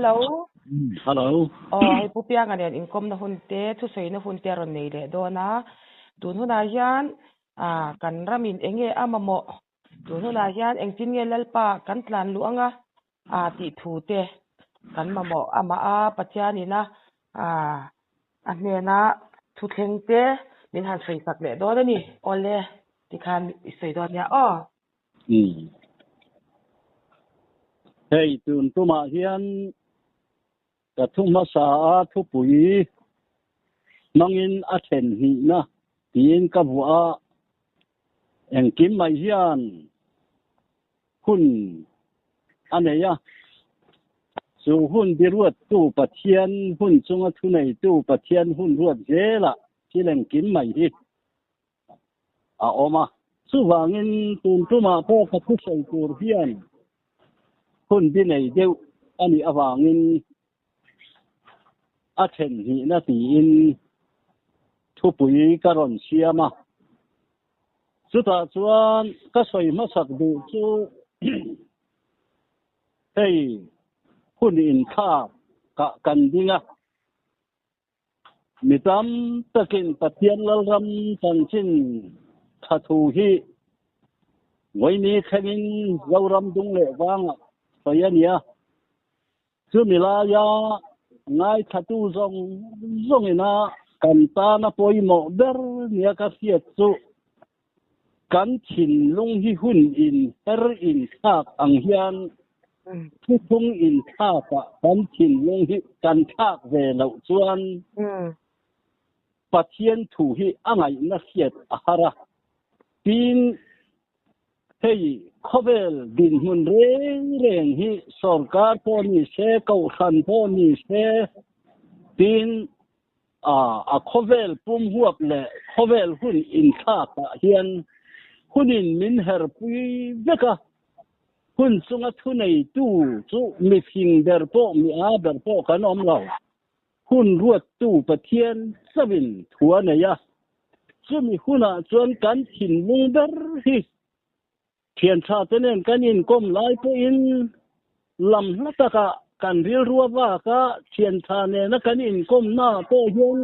Hello. Hello. Aw hei Pu Pianga nen inkawmna hun te, thusawina hun te a rawn nei leh dawn a. Tun hunah hian ah kan ramin eng nge a mamawh? Tun hunah hian engtin nge Lalpa kan tlan luh anga ah tih thu te kan mamawh amah a Pathianin a ah a hnena thuthleng te min han sawi sak leh dawn a ni. Awle tikhan i sawi dawn nia aw. Hei tun tumah hian ka thu hmasa a thupui hmangin a then hnihna tiin ka vuah a, engkim mai hian hun a nei a, chu hun biruattu Pathian hun chunga thuneitu Pathian hun ruat zelah thil engkim mai hi a awm a. Chuvangin tun tumah pawh ka thusawi tur hian hun bi nei deuh a nih avangin a then hnihna tiin thupui ka rawn siam a. Chutah chuan ka sawi hmasak duh chu hei hun inthlak kah kan ding a. Mi tam takin Pathian Lalram chanchin tha thu hi vawiini thlengin Zoram dung leh vangah sawi a ni a. Chumi laia ngaithlatu zawng zawngina kan tana pawimawh ber nia ka hriat chu Kan thinlung hi hun in her in thlak ang hian thuthlung in thlakah kan thinlung hi kan thlak ve loh chuan Pathian thu hi a ngaihna hriat a har a. Tin, hei khawvel dinhmun reng reng hi sorkar pawh ni se, kohhran pawh ni se, tin, A khawvel pum huap leh khawvel hun inthlakah hian hunin min herpui vek a, hun chunga thuneitu chu mi fing ber pawh mi a ber pawh kan awm lo. Hun ruattu Pathian chauhin thu a nei a, chumi hunah chuan kan thinlung ber hi Thiantha te nen kan inkawm lai pawhin lam hla takah kan rilru a vak a, thiantha nena kan inkawmna pawh hian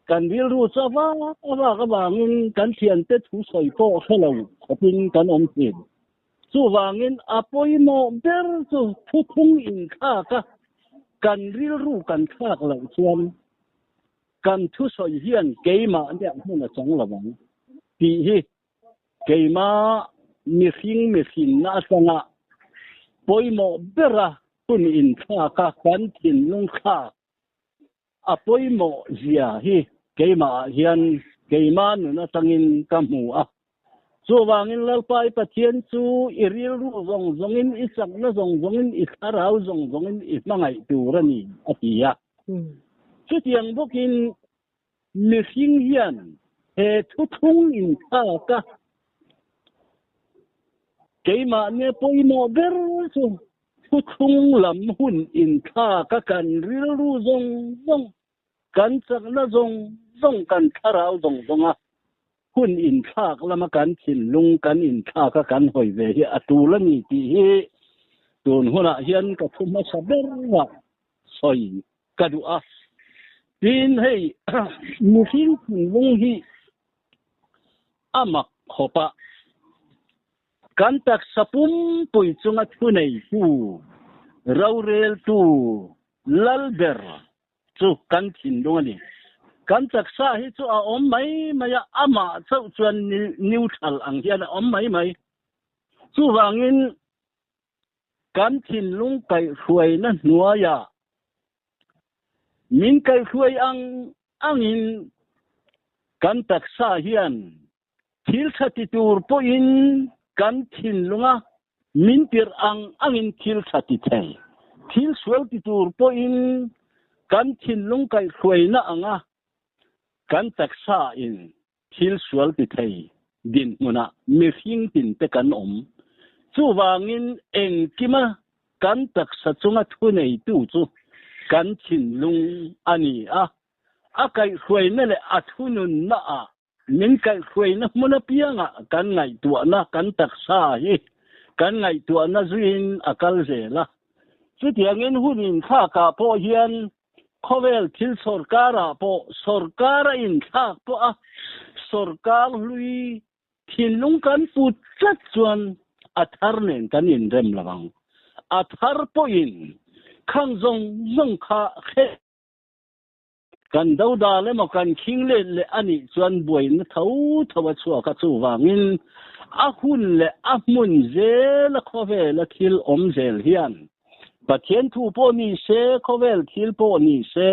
kan rilru chu a vak a vak avangin kan thiante thu sawi pawh hre lo khawpin kan awm thin. Chuvangin a pawimawh ber chu thuphung inthlak a, kan rilru kan thlak loh chuan kan thusawi hian keimahniah hmun a chang lo ang tih hi Keimah mihring mihrinna atanga pawimawh bera hun inthlak a kan thinlung thlak a pawimawh zia hi keimahah hian keimah nun atangin ka hmu a. Chuvangin Lalpa i Pathian chu i rilru zawng zawngin, i chakna zawng zawngin, i thlarau zawng zawngin i hmangaih tur a ni, a ti a. Chutiang bawkin Mihring hian he thuthlung inthlak a, keimahnia pawimawh ber chu thuthlung lam hun inthlak a kan rilru zawng zawng, kan chakna zawng zawng, kan thlarau zawng zawnga hun inthlak lama kan thinlung kan inthlak a kan hawi ve hi a tul a ni tih hi tun hunah hian ka thu hmasa berah sawi ka duh a. Tin, hei mihring thinlung hi a mak khawp a, kan taksa pumpui chunga thuneitu, roreltu, lalber chu kan thinlung a ni. Kan taksa hi chu a awm mai mai a, amah chauh chuan neutral ang hian a awm mai mai. Chuvangin Kan thinlung kaihhruaina hnuaiah min kaihhruai ang angin kan taksa hian thil tha ti tur pawhin kan thinlunga min tirh ang angin thil tha ti thei. Thil sual ti tur pawhin kan thinlung kaihhruaina anga kan taksa in Thil sual ti thei dinhmunah mihring tinte kan awm. Chuvangin engkima kan taksa chunga thuneitu chu kan thinlung a ni a. A kaihhruaina leh a thununnaah min kaihhruaina hmun apiangah kan ngaihtuahna kan taksa hi kan ngaihtuahna zuiin a kal zel a. Chutiangin hun inthlakah pawh hian khawvel thil sawrkarah pawh sawrkar a inthlak pawh a, sawrkar hlui thinlung kan put tlat chuan a thar nen kan inrem lo ang. A thar pawhin khang zawng zawng kha hre Kan dodal emaw kan khing let leh a nih chuan buaina tho tho a chhuak a, chuvangin a hun leh a hmun zela khawvela thil awm zel hian Pathian thu pawh ni se, khawvel thil pawh ni se,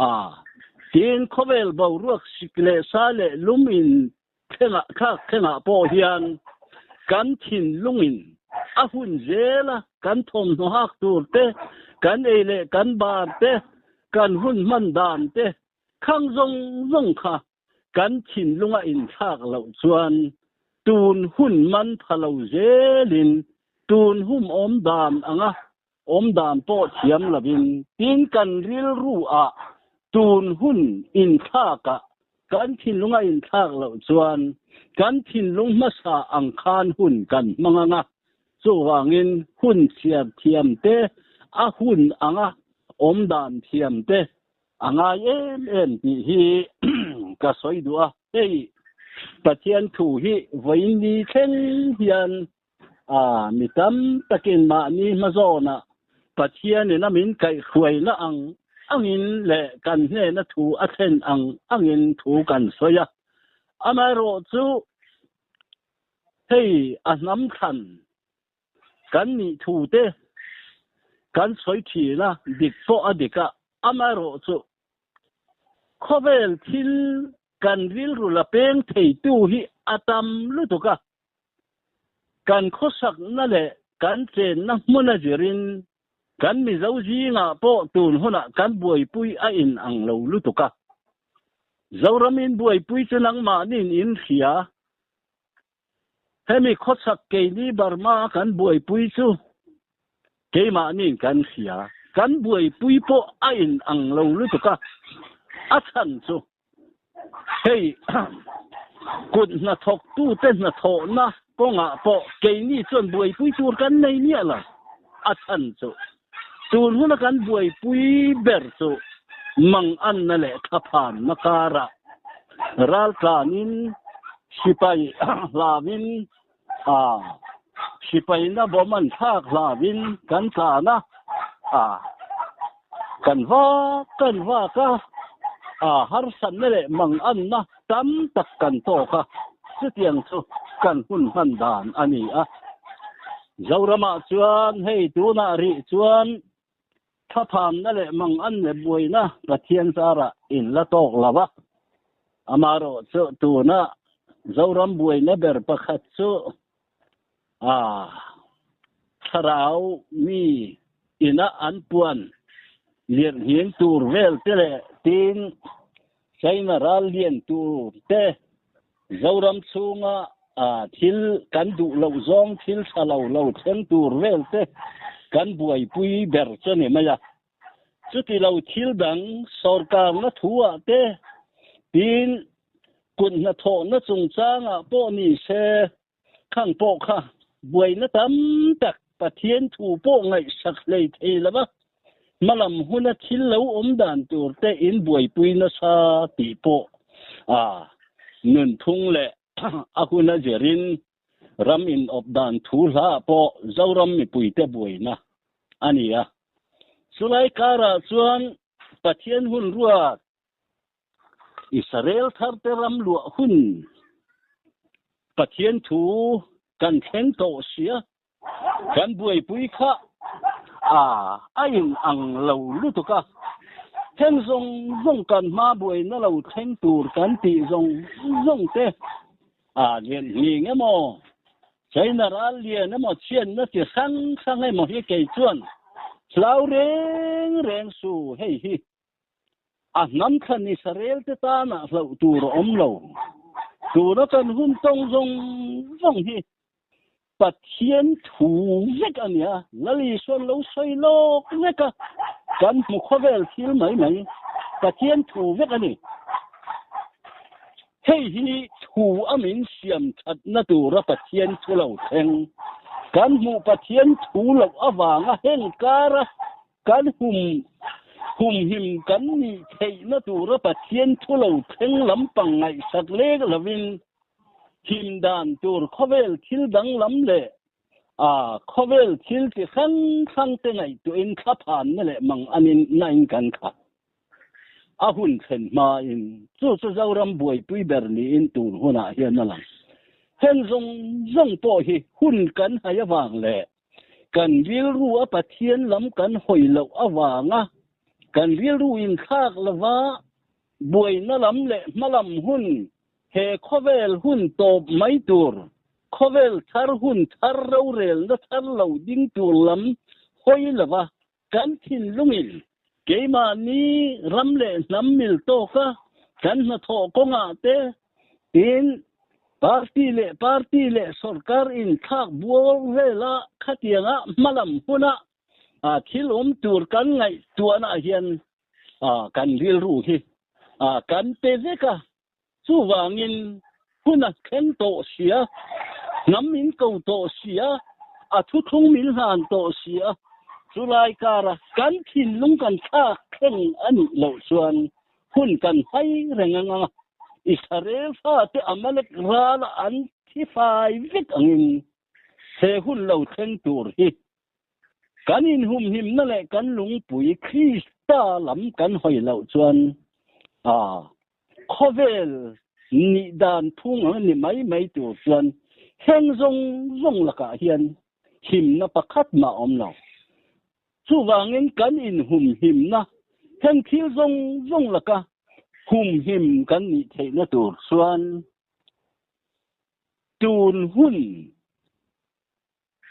a tin khawvel boruak sik leh sa leh lum in thlengah thlak thlengah pawh hian kan thinlungin a hun zela kan thawmhnaw hak tur te, kan ei leh kan bar te, kan hun hman dan te khang zawng zawng kha kan thinlunga inthlak loh chuan tun hun man pha lo zelin tun hum awm dan anga awm dan pawh thiam lovin tin kan rilru ah tun hun inthlak ah kan thinlung a inthlak loh chuan kan thinlung hmasa ang khan hun kan hmang ang a, chuvangin hun chhiar thiam te, a hun anga awm dan thiam te a ngai em em tih hi ka sawi duh a, hei Pathian thu hi vawiin ni thleng hian A, mi tam takin mahni hmazawnah Pathianin a min kaihhruaina ang angin leh kan hnena thu a thlen ang angin thu kan sawi a. Amaherawhchu, hei a hnam thlan kan nih thu te kan sawi thin a, dik pawh a dik a, amaherawhchu khawvel thil kan rilru la peng theitu hi a tam lutuk a. Kan khawsakna leh kan chenna hmuna zirin kan Mizo zingah pawh tun hunah kan buaipui a in ang lo lutuk a. Zoramin buaipui chu nangmahniin in hria. Hemi khawchhak keini Burma a kan buaipui chu keimahniin kan hria. Kan buaipui pawh a in ang lo lutuk a, a chhan chu Hei kut hnathawktute hnathawhna kawngah pawh keini chuan buaipui tur kan nei miah lo. A chhan chu tun huna kan buaipui ber chu manganna leh thlaphanna karah raltlanin sipai hlauin sipaina bawm an thlak hlauin kan tlan a, kan vak kan vak a, harsatna leh manganna tam tak kan tawk a, chutiang chu kan hun hman dan a ni a. Zoramah chuan hei tunah rih chuan Thaphanna leh mangan leh buaina Pathian zarah in la tawk lo a, amaherawh chu tuna Zoram buaina ber pakhat chu a thlarau mi ina an puan lirhnghing tur vel te leh tin China ral lian tur te Zoram chhunga thil kan duh loh zawng thil tha lo lo thleng tur vel te kan buaipui ber chu a ni mai a. Chuti lo thil dang sawrkarna thu ah te tin kut hnathawhna chungchangah pawh ni se khang pawh kha buaina tam tak Pathian thu pawh ngaihsak hlei thei lo va, hmalam huna thil lo awm dan tur te in buaipui nasa tih pawh a nunphung leh a huna zirin ram inawp dan thu hla pawh Zoram mipuite buaina a ni a. Chulai karah chuan Pathian hun ruat Israel tharte ram luah hun Pathian thu kan thleng tawh sia, kan buaipui kha a a in ang lo lutuk a, thleng zawng zawng kan hma buaina lo thleng tur kan tih zawng zawng te a lian hning emaw China ral lian emaw chhiatna chi hrang hrang emaw hi kei chuan hlau reng reng su hei hi. A hnam thlan Israel te tanah hlauh tur a awm lo. Tuna kan hun tawng zawng zawng hi Pathian thu vek a nia, Lal Isuan lo sawi lawk vek a, kan hmu khawvel thil mai mai Pathian thu vek a ni. Hei hi thu a min siam thatna tura Pathian thu lo thleng. Kan hmuh Pathian thu loh avanga heng kara kan hum humhim kan nih theihna tura Pathian thu lo thleng lampang ngaihsak lek lovin him dan tur khawvel thil danglam leh a khawvel thil chi hrang hrang te ngaihtuahin thlaphanna leh mang anin nain kan khat. A hun thlen hmain chu chu Zoram buaipui ber niin tun hunah hian a lang. Heng zawng zawng pawh hi hun kan hai avang leh kan rilru a Pathian lam kan hawi loh avanga kan rilru inthlak lova buaina lam leh hmalam hun he khawvel hun tawp mai tur, khawvel thar hun thar rorelna thar lo ding tur lam hawi lova Kan thinlungin keimahni ram leh hnam mil tawka kan hnathawh kawngah te tin party leh party leh sorkar inthlak bual vela khatianga hmalam huna thil awm tur kan ngaihtuahnaah hian kan rilru hi kan pe vek a. Chuvangin hun a thleng tawh sia, hnam min ko tawh sia, a thuthlung min hlan tawh sia, chulai kara kan thinlung kan thlak thleng a nih loh chuan hun kan hai reng ang a, Israel fate Amalek rala an thi fai vek angin he hun lo thleng tur hi kan inhumhimna leh kan lungpui Krista lam kan hawi loh chuan a khawvel nih dan phung ang a ni mai mai tur chuan heng zawng zawng lakah hian himna pakhat mah a awm lo. Chuvangin kan inhumhimna heng thil zawng zawng laka humhim kan nih theihna tur chuan tun hun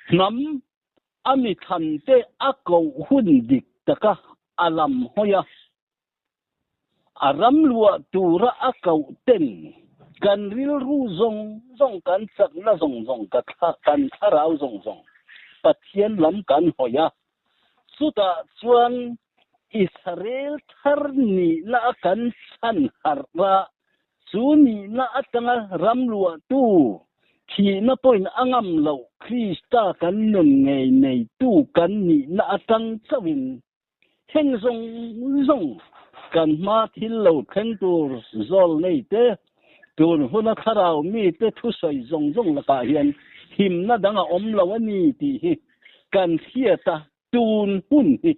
Hnam a mi thlante a koh hun dik taka a lam hawi a, a ram luah tura a koh ten kan rilru zawng zawng, kan chakna zawng zawng, kan thlarau zawng zawng Pathian lam kan hawi a. Chutah chuan Israel thar nihna a kan chhan harh a, chu nihna atanga ram luahtu, thihna pawhin a ngam loh Krista kan nun ngei neitu kan nihna atang chauhin heng zawng zawng kan hma thil lo thleng tur zawl nei te, tun huna thlarau mite thusawi zawng zawng lakah hian himna dang a awm lo a ni tih hi kan hriat a, tun hun hi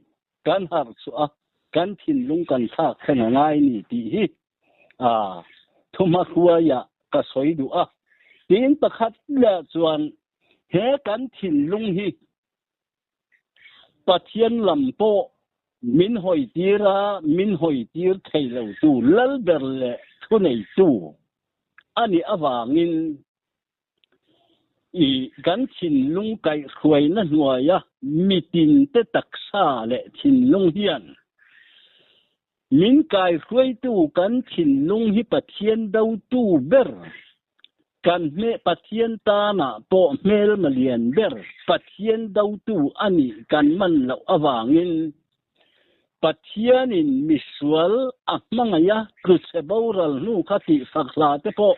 kan harh chhuah a, kan thinlung kan thlak thleng a ngai ni tih hi a thuma hruaiah ka sawi duh a. Tin pakhat leh chuan he kan thinlung hi Pathian lam pawh min hawitir a, min hawitir thei lotu Lalber leh thuneitu a nih avangin I kan thinlung kaihhruaina hnuaia mitinte taksa leh thinlung hian min kaihruaitu kan thinlung hi Pathian dotu ber, kan hmeh Pathian tanah pawh hmelma lian ber Pathian dotu a nih kan man loh avangin Pathianin misual a hmangaih a, tluchhe boral hnu kha tihfak hla te pawh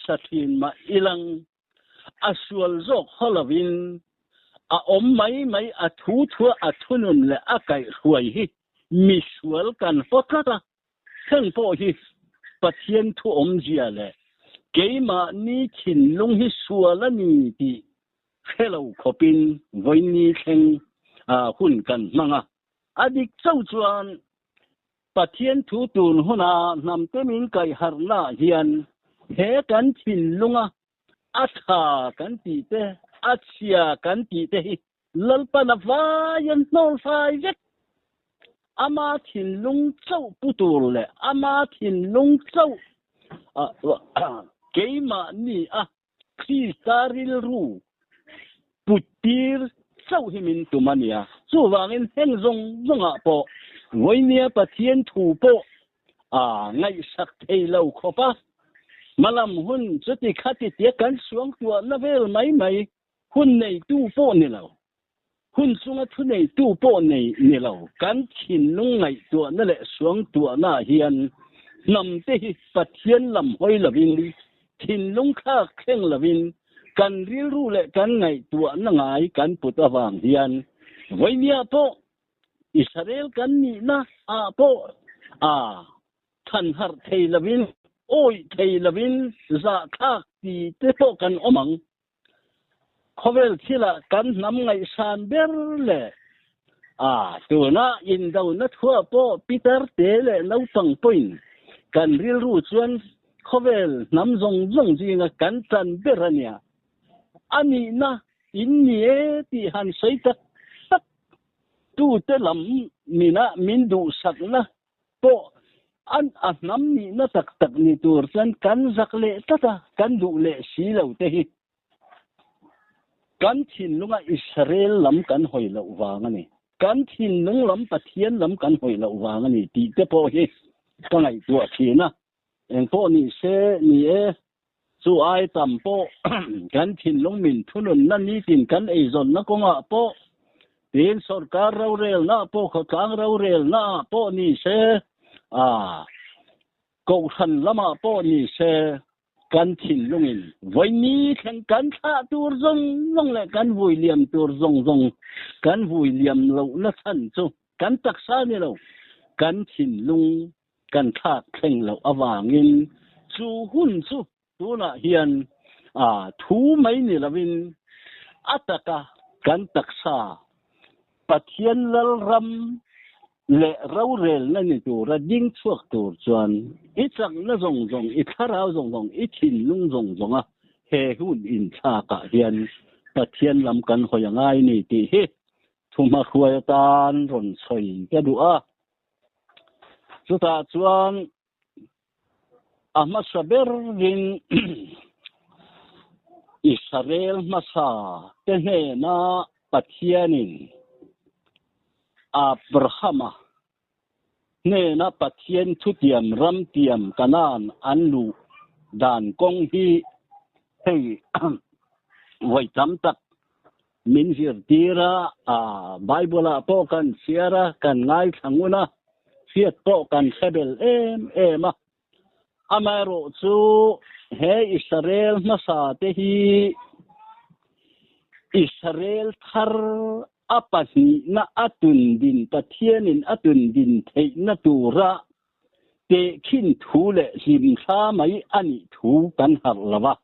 sa thin mah ilang, a sual zawk haw lovin a awm mai mai a thu thua a thunun leh a kaihhruai hi misual kan haw tlat a, heng pawh hi Pathian thu awmzia leh keimahni thinlung hi sual a ni tih hre lo khawpin vawiinni thleng hun kan hmang a. A dik chauh chuan Pathian thu tun huna hnamte min kaihharhnaah hian he kan thinlunga a tha kan tih te, a chhia kan tih te hi Lalpan a vai an hnawl fai vek. Ama thinlung chauh pu tur leh ama thinlung chauh keimahni a Krista rilru puttir chauh hi min tum a nia. Chuvangin heng zawng zawngah pawh vawinia Pathian thu pawh a ngaihsak thei lo khawp a. Hmalam hun chuti khati tia kan suangtuahna vel mai mai hun neitu pawh ni lo, hun chunga thu neitu pawh nei ni lo, kan thinlung ngaihtuahna leh suangtuahnaah hian hnamte hi Pathian lam hawi lovin, thinlung thlak thleng lovin, Kan rilru leh kan ngaihtuahna ngai kan put avang hian vawinia pawh Israel kan nihna ah pawh a thanharh thei lovin, awih thei lovin zahthlak ti te pawh kan awm ang. Khawvel thilah kan hnam ngaihsan ber leh a tuna indona thuah pawh pitar te leh naupang pawhin kan rilru chuan khawvel hnam zawng zawng zinga kan tan ber a nia. A nihna in ni e tih han sawi tak tak tute lam mina min duhsakna pawh an a hnam nihna tak tak ni tur chuan kan zak leh tlat a, kan duh leh si lo te hi kan thinlunga Israel lam kan hawi loh vang a ni. Kan thinlung lam Pathian lam kan hawi loh vang a ni tih te pawh hi ka ngaihtuah thin a. Engpawh ni se ni e, chu ai tam pawh kan thinlung min thununna nitin kan eizawnna kawngah pawh tin sorkar rorelna pawh khawtlang rorelna ah pawh ni se a kohhran lamah pawh ni se kan thinlungin vawi thleng kan thlah tur zawng zawng leh kan vui liam tur zawng zawng kan vui liam lohna chhan chu kan taksa ni lo kan thinlung kan thlak thleng loh avangin chu hun chu tunah hian thu mai ni lovin a taka kan taksa Pathian Lalram leh rorelna ni tura ding chhuak tur chuan i chakna zawng zawng, i thlarau zawng zawng, i thinlung zawng zawnga he hun inthlakah hian Pathian lam kan hawi a ngai ni tih hi thuhma hruai atan rawn sawi ka duh a. Chutah chuan a hmasa berin Israel hmasa te hnena Pathianin Abrahama hnena Pathian thutiam ramtiam Kanaan an luh dan kawng hi hei vawi tam tak Min zirtir a, Bible ah pawh kan chhiar a, kan ngaithla ngun a, hriat pawh kan hre bel em em a. Amaherawh chu he Israel hmasa te hi Israel thar a pahnihna a tundin Pathianin a tundin theihna tura tehkhin thu leh hlimthla mai a nih thu kan harh lo a.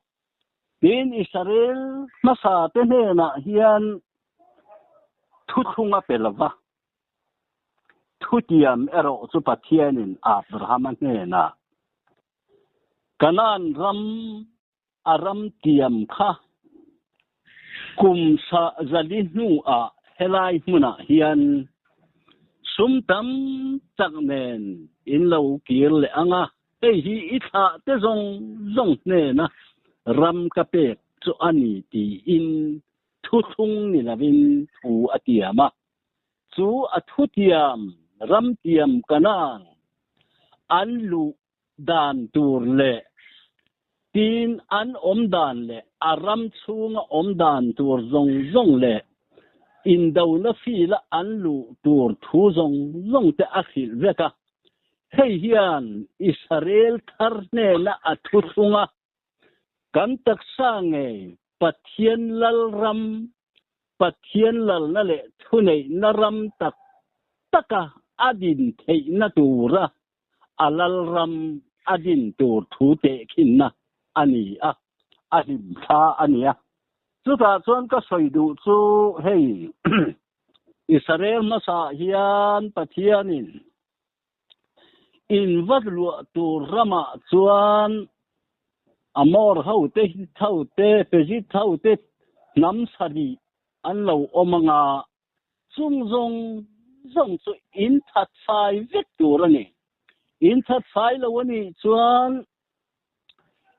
Tin, Israel hmasate hnenah hian thuthlung a pe lo va, thutiam erawh chu Pathianin Abrahama hnenah, Kanaan ram a ram tiam kha kum zali hnuah helai hmunah hian sum tam tak nen in lo kir leh ang a, Hei hi i thlah te zawng zawng hnena ram ka pek chu a ni tiin thuthlung ni lovin thu a tiam a. Chu a thutiam ram tiam Kanaan an luh dan tur leh tin an awm dan leh a ram chhunga awm dan tur zawng zawng leh indona fila an luh tur thu zawng zawng te a hrilh vek a. Hei hian Israel thar hnena a thuthlung a, kan taksa ngei Pathian Lalram, Pathian lalna leh thuneihna ram tak taka a din theihna tura a Lalram a din tur thu tehkhinna a ni a, a hlimthla a ni a. Chutah chuan ka sawi duh chu hei Israel hmasa hian Pathianin in va luah tur ramah chuan Amor ho te, Hit ho te, Pezit ho te hnam sarih an lo awm anga chung zawng zawng chu in that fai vek tur a ni. In that fai lo a nih chuan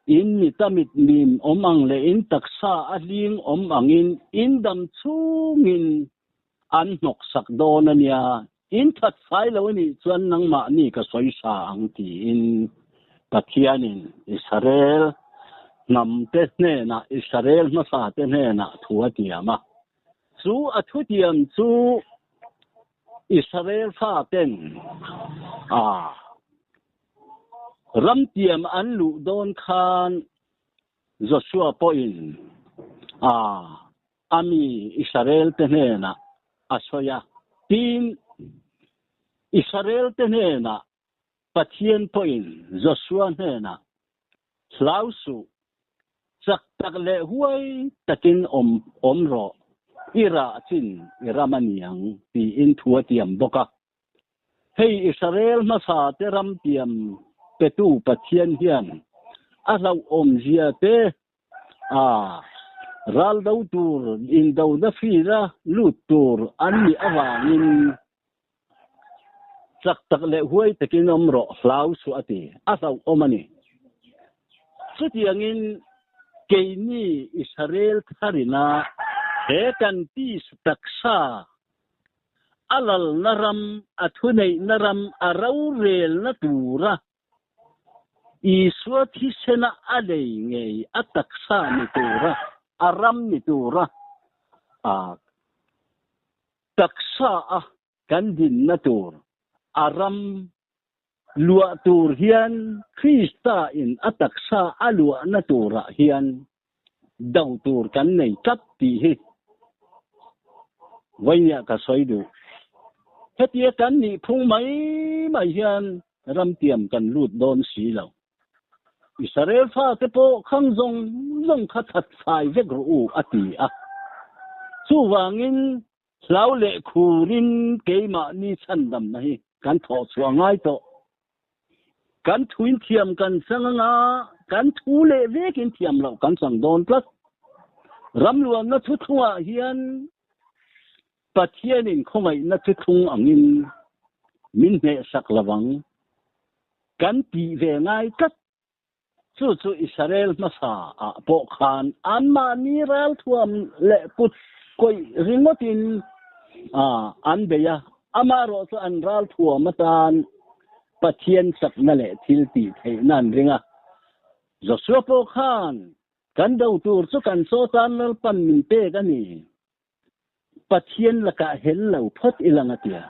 In mit a mit mim awm ang leh in taksa a hling awm angin in dam chhungin an hnawksak dawn a nia. In that fai lo a nih chuan nangmahni ka sawi sa ang tiin Pathianin Israel hnamte hnenah, Israel hmasate hnenah thu a tiam a. Chu a thutiam chu Israel faten a Ramtiam an luh dawn khan Joshua pawhin A a mi Israel te hnenah a sawi a. Tin, Israel te hnenah Pathian pawhin Joshua hnenah, Hlau suh, chak tak leh huai takin awm awm rawh, i rah chin i ram a ni ang, tiin thu a tiam bawk a. Hei Israel hmasa te ram tiam petu Pathian hian a hlauhawmzia te a ral do tur indona fira lut tur an nih avangin chak tak leh huai takin awm rawh hlau suh a ti. A hlauhawm a ni. Chutiangin keini Israel tharina he kan tisa taksa a lalna ram, a thuneihna ram, a rorelna tura Isua thisena a lei ngei a taksa ni tura, a ram ni tura a taksa a kan dinna tur, a ram luah tur hian Krista in a taksa a luahna turah hian do tur kan nei tlat tih hi vawinia ka sawi duh. Hetia kan nih phung mai mai hian ramtiam kan lut dawn si lo. Israel fate pawh khang zawng zawng kha that fai vek rawh u a ti a. Chuvangin hlau leh khurin keimahni chhandamna hi kan thawh chhuah ngai tawh. Kan thuin thiam kan chang anga kan thu leh vekin thiam loh kan chang dawn tlat. Ramluanna thuthlungah hian Pathianin khawngaihna thuthlung angin min hnehsak lovang kan tih ve ngai tlat. Chu chu Israel hmasa ah pawh khan anmahni ralthuam leh kut kawih ringawtin an bei a, amaherawh chu an ralthuam atan Pathian chakna leh thil tih theihna an ring a. Joshua pawh khan kan do tur chu kan chaw tan Lalpan min pek a ni. Pathian lakah hel lo phawt i lang a tia.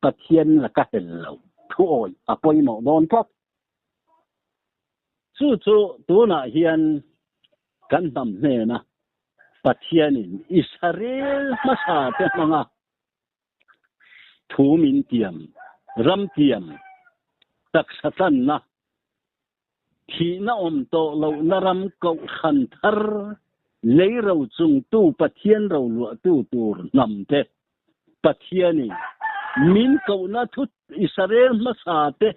Pathian laka hel lo thu awih a pawimawh dawn phawt. Chu chu tunah hian kan hnam hnena Pathianin Israel hmasa te hmanga thu min tiam, ram tiam, taksa tlanna, Thihna awm tawh lohna ram kohhran thar lei ro chungtu Pathian roluahtu tur hnam te Pathianin min kohna thu Israel hmasa te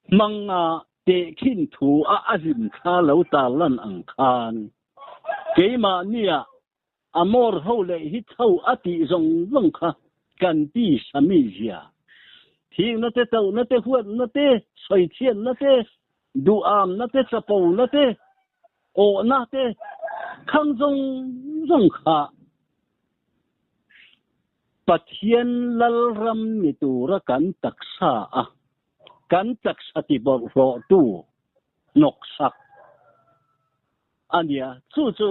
hmanga tehkhin thu a a hlim thla lo tarlan ang khan keimahnia Amor ho leh hi tho a tih zawng zawng kha kan ti sami zia. Thihna te, tohna te, huatna te, sawichhiatna te, duhamna te, chapona te, awhna te khang zawng zawng kha Pathian Lalram ni tura kan taksa a kan taksa ti bawlhhlawhtu hnawksak A nia, chu chu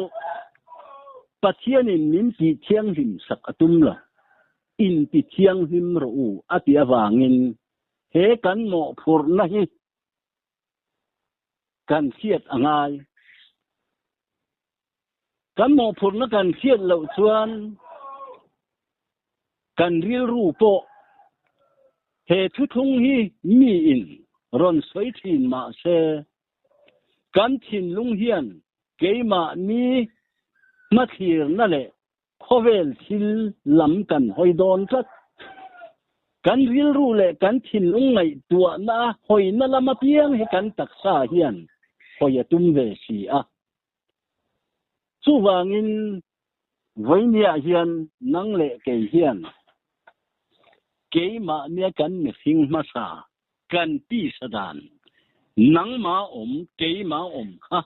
Pathianin min tih thianghlim sak a tum lo. Inti thianghlim rawh u a tih avangin he kan mawhphurhna hi kan hriat a ngai. Kan mawhphurhna kan hriat loh chuan kan rilru pawh he thuthlung hi miin rawn sawi thin mah se Kan thinlung hian keimahni hmathlirna leh khawvel thil lam kan hawi dawn tlat. Kan rilru leh kan thinlung ngaihtuahna hawina lam apiang hi kan taksa hian hawi a tum ve si a. Chuvangin vawinia hian nang leh kei hian keimahnia kan mihring hmasa Kan tisa dan, nangmah awm, keimah awm kha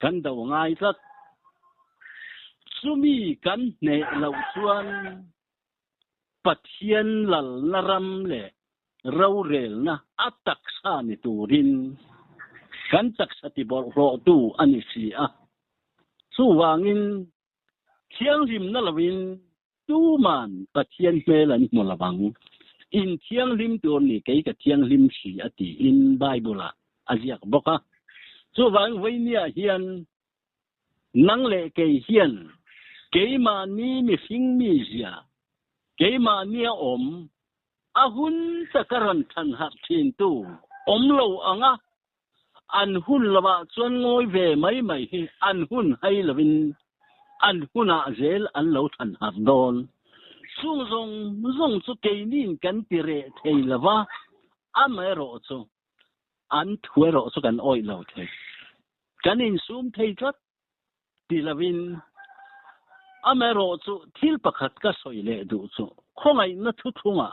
kan do ngai tlat. Chumi kan hneh loh chuan Pathian lalna ram leh rorelna a taksa ni turin kan taksa tibawlhhlawhtu a ni si a. Chuvangin Thianghlimna loin tuman Pathian hmel an hmu lo ang. In thianghlim tur ni kei ka thianghlim si a tiin Bible ah a ziak bawk a. Chuvang vawinia hian Nang leh kei hian keimahni mihring mizia, keimahnia awm, a hun taka rawn than harh thintu awm lo anga an hun lovah chuan ngawi ve mai mai hi an hun hai lovin an hunah zel an lo than harh dawn. Chung zawng zawng chu keiniin kan ti reh thei lova, amaherawhchu an thu erawh chu kan awih lo thei. Kan insum thei tlat ti lovin amaherawhchu thil pakhat ka sawi leh duh chu khawngaihna thuthlungah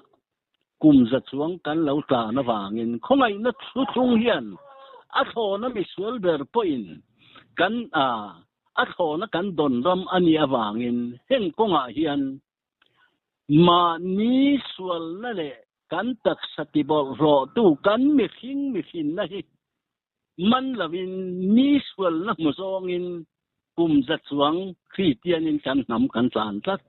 kum za chuang kan lo tlan avangin khawngaihna thuthlung hian a thlawna misual ber pawhin kan a thlawna kan dawn ram a nih avangin heng kawngah hian Mahni sualna leh kan taksa tibawlhhlawhtu kan mihring mihrinna hi man lovin mi sualna hmu zawngin kum za chuang Kristianin kan hnam kan tlan tlat.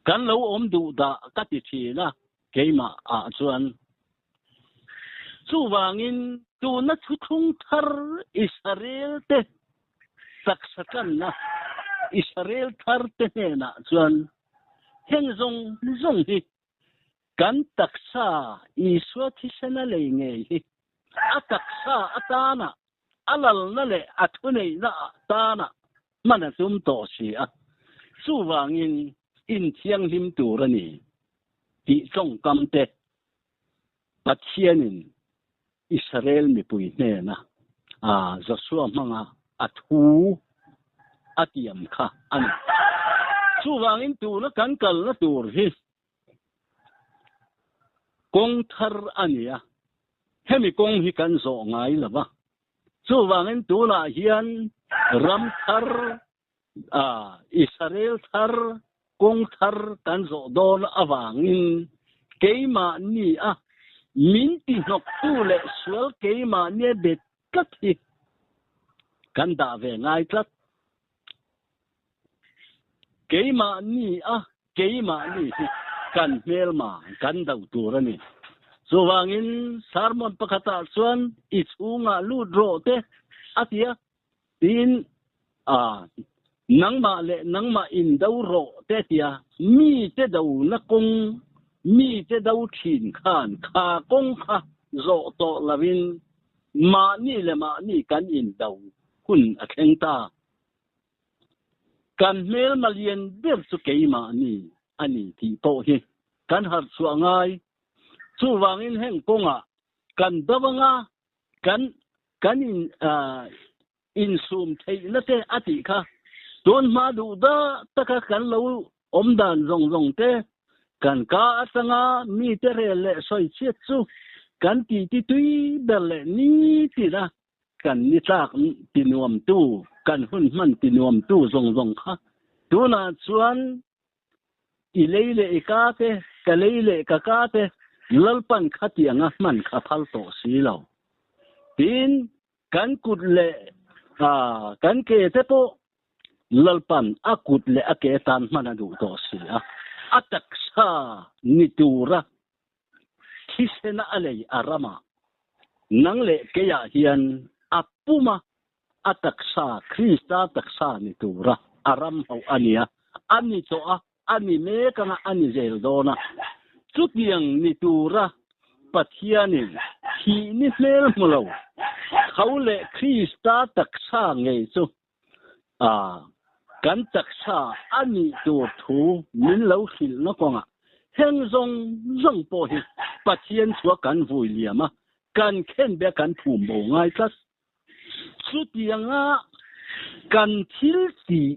Kan lo awm duh dah ka ti thin a, keimah ah chuan. Chuvangin tuna thuthlung thar Israel te taksa tlanna Israel thar te hnenah chuan heng zawng zawng hi kan taksa Isua thisena lei ngei hi a taksa atana a lalna leh a thuneihna atana hman a tum tawh si a, chuvangin inthianghlim tur a ni tih tawngkam te Pathianin Israel mipui hnena Joshua hmanga a thu a tiam kha a ni. Chuvangin tuna kan kalna tur hi kawng thar a ni a, hemi kawng hi kan zawh ngai lo va. Chuvangin tunah hian ram thar, Israel thar, kawng thar kan zawh dawn avangin keimahni a min tihnawktu leh sual keimahnia bet tlat hi kan dah ve ngai tlat. Keimahni a keimahni hi kan hmelma kan do tur a ni. Chuvangin sermon pakhatah chuan i chhungah lut rawh te a ti a. Tiin, A, nangmah leh nangmah in do rawh te tia mite dona kawng, mite do thin khan kha kawng kha zawh tawh lovin mahni leh mahni kan indo hun a thleng ta. Kan hmelma lian ber chu keimahni a ni tih pawh hi kan harh chhuah ngai. Chuvangin heng kawngah kan do anga kan kan in insum theihna te a tih kha tun hma duh dah taka kan lo awm dan zawng zawng te kan ka atanga mite rel leh sawi chhiat chu kan titi tui ber leh nitina kan ni tlak ti nuamtu kan hun hman ti nuamtu zawng zawng kha tunah chuan I lei leh i ka te, ka lei leh ka ka te Lalpan khatianga hman kha phal tawh si lo. Tin, kan kut leh kan ke te pawh Lalpan a kut leh a ke tan hman a duh tawh si a, a taksa ni tura thisena a lei a ramah nang leh keiah hian a puma A taksa, Krista taksa ni tura a ram hauh a nia, a ni tawh a, a ni mek anga a ni zel dawn a. Chutiang ni tura Pathianin thih ni hmel hmu lo, tho leh Krista taksa ngei chu a kan taksa a nih tur thu min lo hrilhna kawngah heng zawng zawng pawh hi Pathian chua kan vui liam a, kan khenbe a kan phum bo ngai tlat. Chutianga kan thil tih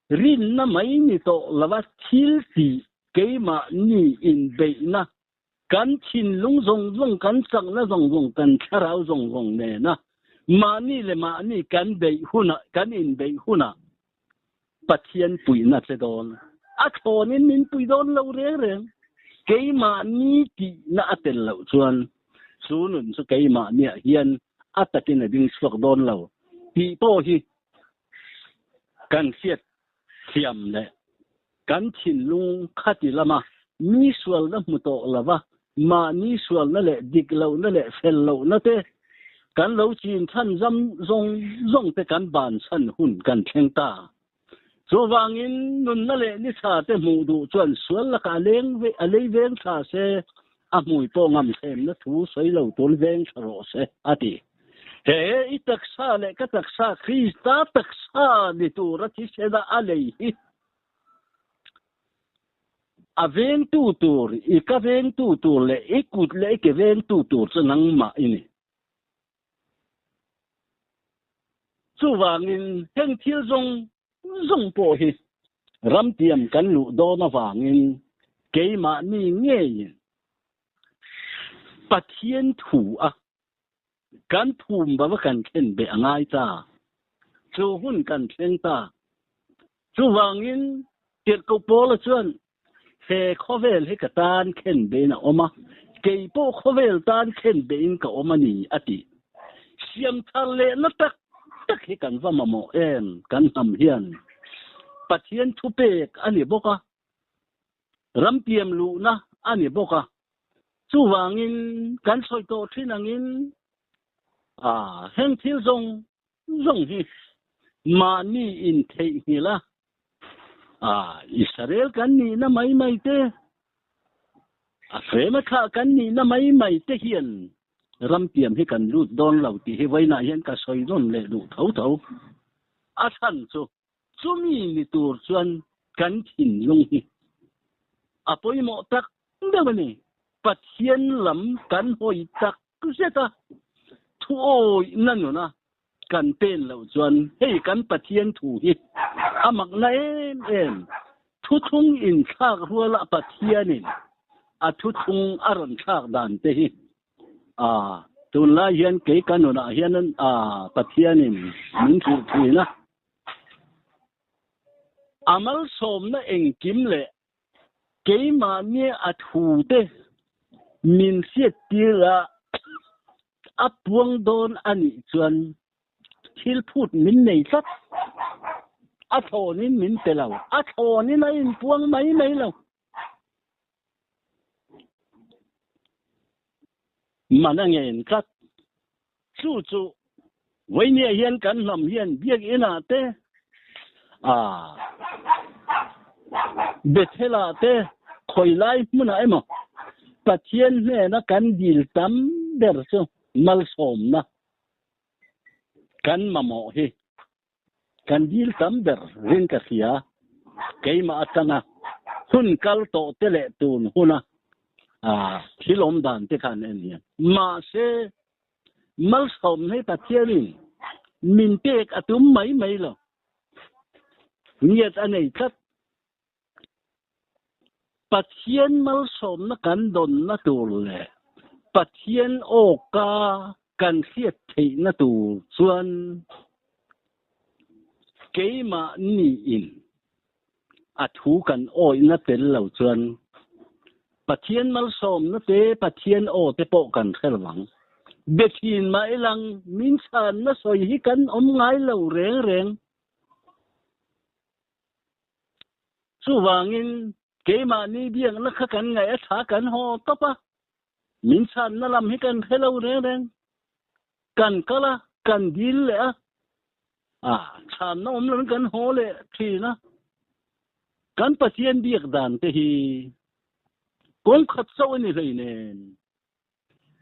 rinna mai ni tawh lova thil tih keimahni inbeihna, kan thinlung zawng zawng, kan chakna zawng zawng, kan thlarau zawng zawng nena mahni leh mahni kan beih hunah, kan inbeih hunah Pathian puihna che dawn. A thlawnin min pui dawn lo reng reng. Keimahni tihna a tel loh chuan chu nun chu keimahniah hian a takin a ding chhuak dawn lo tih pawh hi kan hriat thiam leh kan thinlung khati lama mi sualna hmu tawh lova mahni sualna leh dik lohna leh fel lohna te. Kan lo chin chhan zam zawng zawng te kan ban chhan hun kan thleng ta. Chuvangin nunna leh ni tha te hmuh duh chuan sual lakah leng a lei veng tha se, a hmui pawh ngam thlemna thu sawi lo tur veng tha rawh se, a ti. He i taksa leh ka taksa Krista taksa ni tura thisena a lei hi a vengtu tur, i ka vengtu tur leh i kut leh i ke vengtu tur chu nangmah i ni. Chuvangin heng thil zawng zawng pawh hi ramtiam kan luh dawn avangin keimahni ngeiin Pathian thu a kan phum bava kan thlen beh a ngai ta. Chu hun kan thleng ta. Chuvangin Tirhkoh Paula chuan He khawvel hi ka tan khen bein a awm a, kei pawh khawvel tan khen bein ka awm a ni, a ti. Siam thar lehna tak tak hi kan va mamawh em? Kan hnam hian Pathian thupek a ni bawk a, ramtiam luhna a ni bawk a. Chuvangin kan sawi tawh thin angin, heng thil zawng zawng hi mahni intheihnghilh a, a Israel kan nihna mai mai te, a Frema thlah kan nihna mai mai te hian ramtiam hi kan lut dawn lo tih hi vawiinah hian ka sawi nawn leh duh tho tho. A chhan chu chumi ni tur chuan kan thinlung hi a pawimawh tak deuh a ni. Pathian lam kan hawi tak zet a, thuawihna nuna kan pen loh chuan hei kan Pathian thu hi a makna em em. Thuthlung inthlak ruala Pathianin a thuthlung a rawn thlak dan te hi a tunlai hian kei ka nunah hian a Pathianin min hrilh thin a. A malsawmna engkim leh Keimahni a thute min hriattir a, a puang dawn a nih chuan thil phut min nei tlat. A thlawnin min pe lo, a thlawnin a inpuang mai mai lo. Man a ngen tlat. Chu chu Vainia hian kan hnam hian biakinah te, ah, Bethel-ah te, khawi lai hmunah emaw Pathian hnena kan dil tam ber chu malsawmna kan mamawh hi kan dil tam ber rin ka hria. Keimah atanga hun kal tawh te leh tun huna ah, thil awm dan te khan en hian. Mahse, Malsawm hi Pathianin min pek a tum mai mai lo. Ngiat a nei tlat. Pathian malsawmna kan dawnna tur leh Pathian awka kan hriat theihna tur chuan keimahniin a thu kan awihna tel lo chuan Pathian malsawmna te, Pathian aw te pawh kan hre lo ang. Biathin mah ilang min chhanna sawi hi kan awm ngai lo reng reng. Chuvangin keimahni biakna kha kan ngaih a tha kan haw tawp a, min chhanna lam hi kan hre lo reng reng. Kan kal a, kan dil leh a, a chhanna awm lovin kan haw leh thin a. Kan Pathian biak dan te hi kawng khat chauh a ni hlei nen.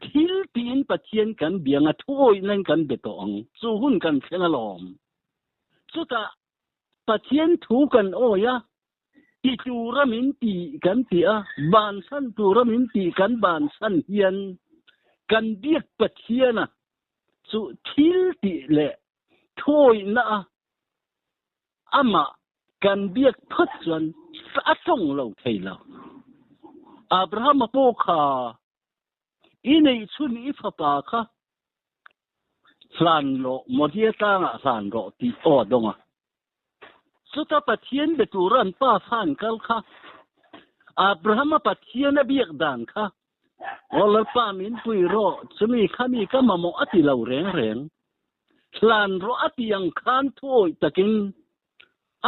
Thil tiin Pathian kan biang a, thuawihna in kan be tawh ang. Chu hun kan thleng alawm. Chutah Pathian thu kan awi a, ti tura min ti kan ti a, bansan tura min ti kan bansan hian kan biak Pathiana chu thil tih leh thuawihna a amah kan biak phawt chuan a tawng lo thei lo. Abrahama pawh kha i neihchhun i fapa kha hlan rawh, Moria tlangah hlan rawh tih aw a dawng a. Chuta Pathian be tura an pa fa an kal kha, Abrahama Pathian a biak dan kha, Aw Lalpa min pui rawh, chumi kha mi ka mamawh a ti lo reng reng. Hlan rawh a ti ang khan thuawih takin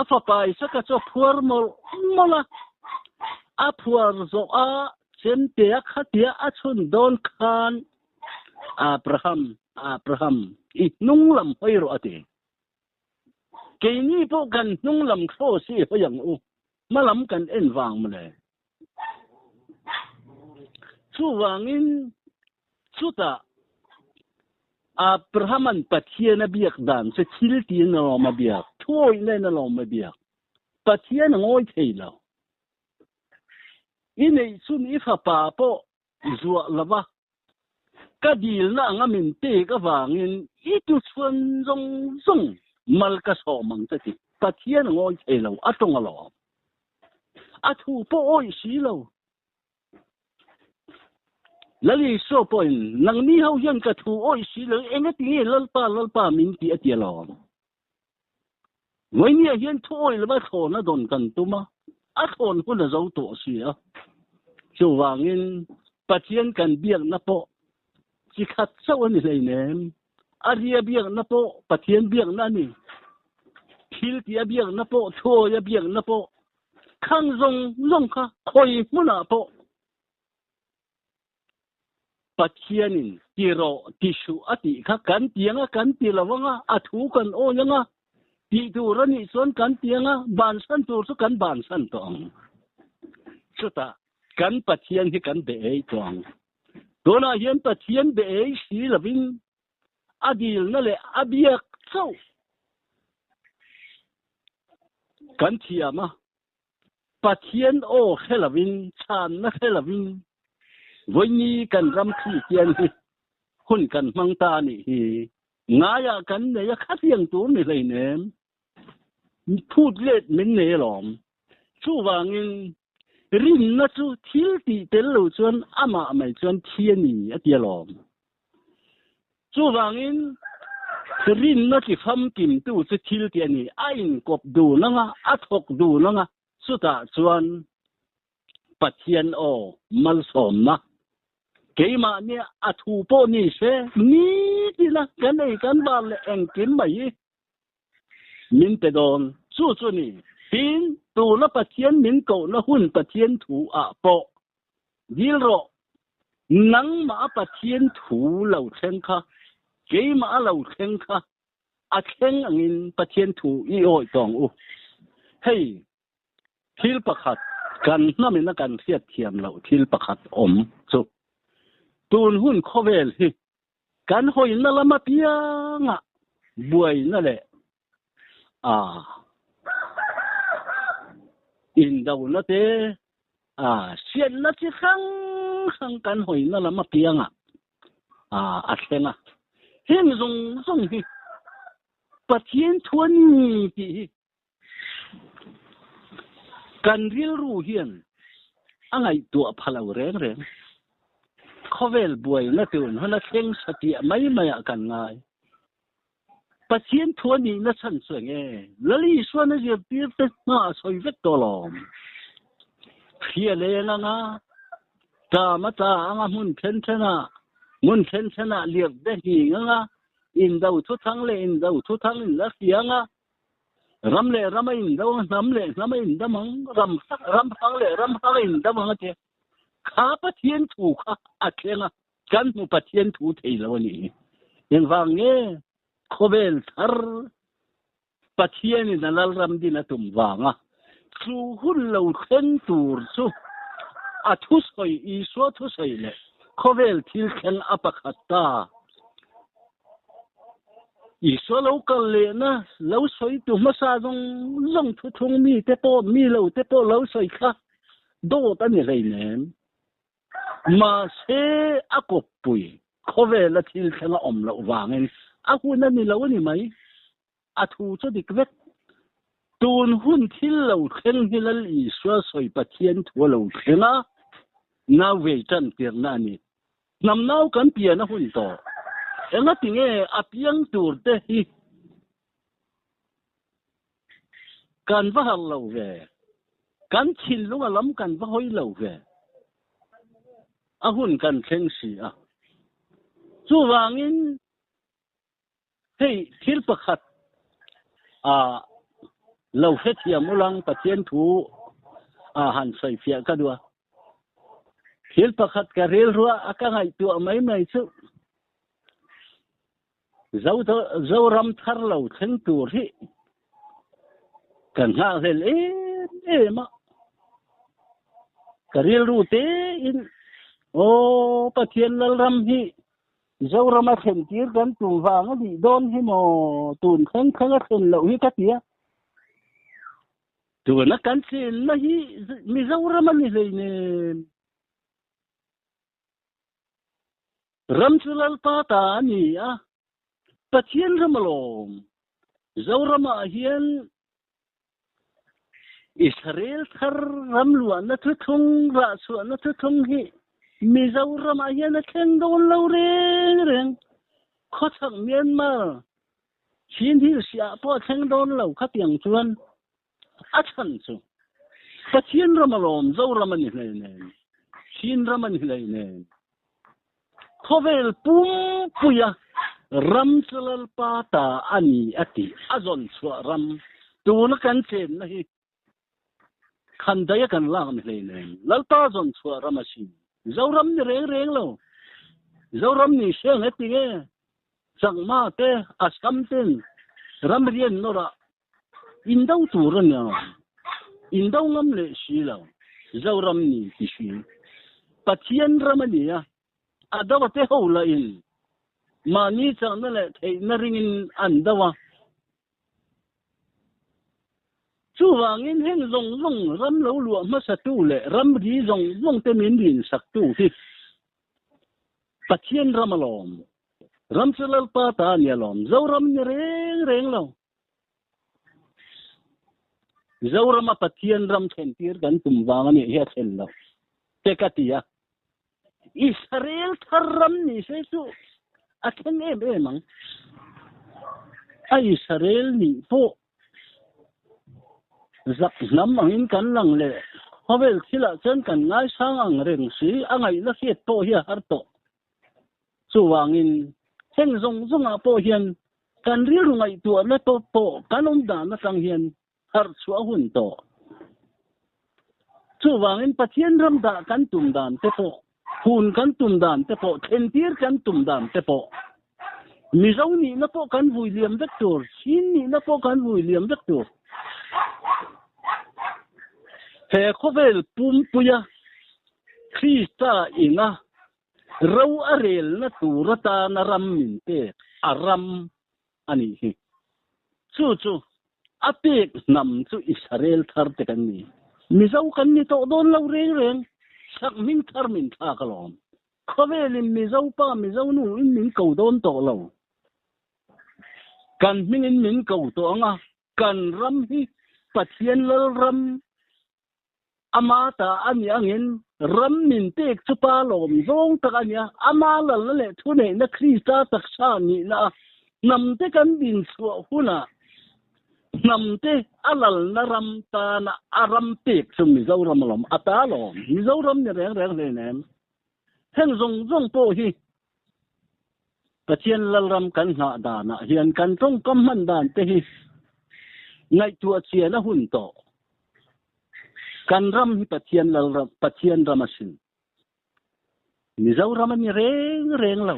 a fapa Isaka chu a phuar mawlh mawlh a. A phuar zawh a chemtea khatia a chhun dawn khan. Abraham, Abraham, i hnung lam hawi rawh a ti. Keini pawh kan hnung lam kraws hi hawi ang u, hma lam kan en vang mawle. Chuvangin chutah Abraham-a'n Pathian a biak dan chu thil tiin a lawm a biak, thuawihna in a lawm a biak. Pathian a ngawi thei lo. I neih chun i fapa pawh zuah lova ka dilna anga min pek avangin i tuchhuan zawng zawng mal ka sawm ang che tih Pathian a ngawi thei lo, a tawng alawm. A thu pawh awih si lo. Lal Isua pawhin, Nangni ho hian ka thu awih si lo, engati nge Lalpa, Lalpa min ti a ti alawm. Vawinia hian thu awih lova thlawn a dawn kan tum a, a thlawn hun a zo tawh si a. Chuvangin Pathian kan biakna pawh chi khat chauh a ni hleinem. A ria biakna pawh Pathian biakna a ni. Thil tih a biakna pawh, thu awih a biakna pawh, khang zawng zawng kha khawi hmunah pawh Pathianin ti rawh, ti suh a tih kha kan ti anga kan ti lo anga, a thu kan awi anga, tih tur a nih chuan kan ti anga, bansan tur chu kan bansan tawh ang. Chutah kan Pathian hi kan be ei tawh ang. Tunah hian Pathian be ei si lovin a dilna leh a biak chauh kan thiam a. Pathian aw hre lovin, chhanna hre lovin vawiini kan ram Kristian hi hun kan hmang ta a nih hi. Ngaiah kan nei a khatiang tur ni hleinem. Phut let min nei alawm. Chuvangin rinna chu thil tih tel lo chuan amah mai chuan thi a ni a ti alawm. Chuvangin, rinna chi famkimtu chu thil tih a ni. A inkawp dun anga, a thawk dun anga, chutah chuan Pathian aw malsawmna keimahnia a thu pawh ni se, nitina kan ei kan bar leh engkim mai hi min pe dawn. Chu chu ni, tin, tuna Pathian min kohna hun Pathian thu ah pawh Dil rawh, nangmah a Pathian thu lo thleng kha, keimah a lo thleng kha, a thleng angin Pathian thu i awih tawng u. Hei, thil pakhat, kan hnamin a kan hriat thiam loh thil pakhat awm chu, tun hun khawvel hi kan hawina lam apiangah buaina leh a indona te a hriatna chi hrang hrang kan hawina lam apiangah a a thleng a. Heng zawng zawng hi Pathian thu a ni tih hi kan rilru hian a ngaihtuah pha lo reng reng. Khawvel buaina tun hun a thleng satliah mai maiah kan ngai. Pathian thu a nihna chhan chu eng nge? Lal Isuan a zirtir te hma a sawi vek tawh alawm. Hria leng anga, ṭam a tla anga hmun then thenah, hmun then thenah liak te nghing anga, indo thuthang leh indo thuthang in la hria anga, ram leh ram a indo anga, hnam leh hnam a indam ang, ram ram hrang leh ram hrang a indam ang a tia. Kha Pathian thu kha a thleng a. Kan hmu Pathian thu thei lo a nih hi. Engvang nge khawvel thar Pathianin a lalram din a tum vanga chu hun lo thleng tur chu a thusawi Isua thusawi leh khawvel thil thleng a pakhat ta. Isua lo kal lehna lo sawi tu hmasa zawng zawng thuthlung mite pawh mi lo te pawh lo sawi kha dawt a ni hleinem. Mahse, a kawppui khawvela thil thleng a awm loh vangin a hun a ni lo a ni mai. A thu chu dik vek. Tun hun thil lo thleng hi Lal Isua sawi Pathian thu a lo thleng a, nau vei tan tirna a ni. Hnam nau kan pian a hun tawh. Engati nge a piang tur te hi Kan va harh lo ve. Kan thinlung a lam kan va hawi lo ve. A hun kan thleng si a. Chuvangin hei thil pakhat a lo hrethiam ulang Pathian thu a han sawifiah ka duh a. Thil pakhat ka rilruah a ka ngaihtuah mai mai chu. Zoram thar lo thleng tur hi kan nghakhlel em em a. Ka rilru tein aw Pathian Lalram hi Zorama thlen tir kan tum vang a nih dawn hi maw tun thleng thleng a thlen loh hi ka ti a. Tuna kan chenna hi Mizoram a ni hleinem. Ram chu Lalpa ta a ni a, Pathian ram alawm. Zoramah hian Israel thar ram luahna thuthlung, rahchhuahna thuthlung hi Mizoramah hian a thleng dawn lo reng reng. Khawchhak Myanmar, Chin Hills ah pawh a thleng dawn lo khatiang chuan a chhan chu Pathian ram alawm Zoram a ni hlei nen, Chin ram a ni hlei nen. Khawvel pumpuia ram chu Lalpa ta a ni a tih a zawn chhuah ram tuna kan chenna hi khandaia kan lak ni hlei nen Lalpa zawn chhuah ram a si. Zoram ni reng reng lo. Zoram ni hre nge ti nge Chakma te Assam ten ramrian nawrah Indo tur a nia, indo ngam leh si lo, Zoram ni ti si. Pathian ram a ni a, a do a te ho lah in mahni chakna leh theihna ringin an do a. Chuvangin heng zawng zawng ram lo luah hmasatu leh ramri zawng zawng te min rinsak tu hi Pathian ram alawm. Ram chu Lalpa ta a ni alawm. Zoram ni reng reng lo. Zorama Pathian ram thlentir kan tum vang a nih hi a thlen lo te ka ti a. Israel thar ram ni se chu a thleng em em ang. A Israel nih pawh zak hnam angin kan lang leh khawvel thilah chuan kan ngaisang ang reng si a ngaihna hriat pawh hi a har tawh. Chuvangin heng zawng zawngah pawh hian kan rilru ngaihtuahna tawp pawh kan awm dan atang hian harh chhuah a hun tawh. Chuvangin Pathian ram dah kan tum dan te pawh, hun kan tum dan te pawh, thlentir kan tum dan te pawh, Mizo nihna pawh kan vui liam vek tur, Chin nihna pawh kan vui liam vek tur. He khawvel pumpuia Krista ina Ro a relna tur atana ram min pek a ram a nih hi. Chu chu a pek hnam chu Israel thar te kan ni. Mizo kan ni tawh dawn lo reng reng. Sakhming thar min thlak alawm. Khawvelin Mizo pa Mizo nu in min ko dawn tawh lo. Kan hmingin min ko tawh ang a, kan ram hi Pathian Lalram Ama ta a nih angin ram min pek chu pa lawm zawng tak a nia. Ama lalna leh thuneihna Krista taksa nihna a hnamte kan din chhuah hunah hnamte a lalna ram tana a ram pek chu Mizoram alawm a ta lawm. Mizoram ni reng reng hleinem. Heng zawng zawng pawh hi Pathian Lalram kan nghah danah hian kan tawngkam hman dan te hi ngaihtuah chian a hun tawh. Kan ram hi Pathian Lalram, Pathian ram a sin. Mizoram a ni reng reng lo.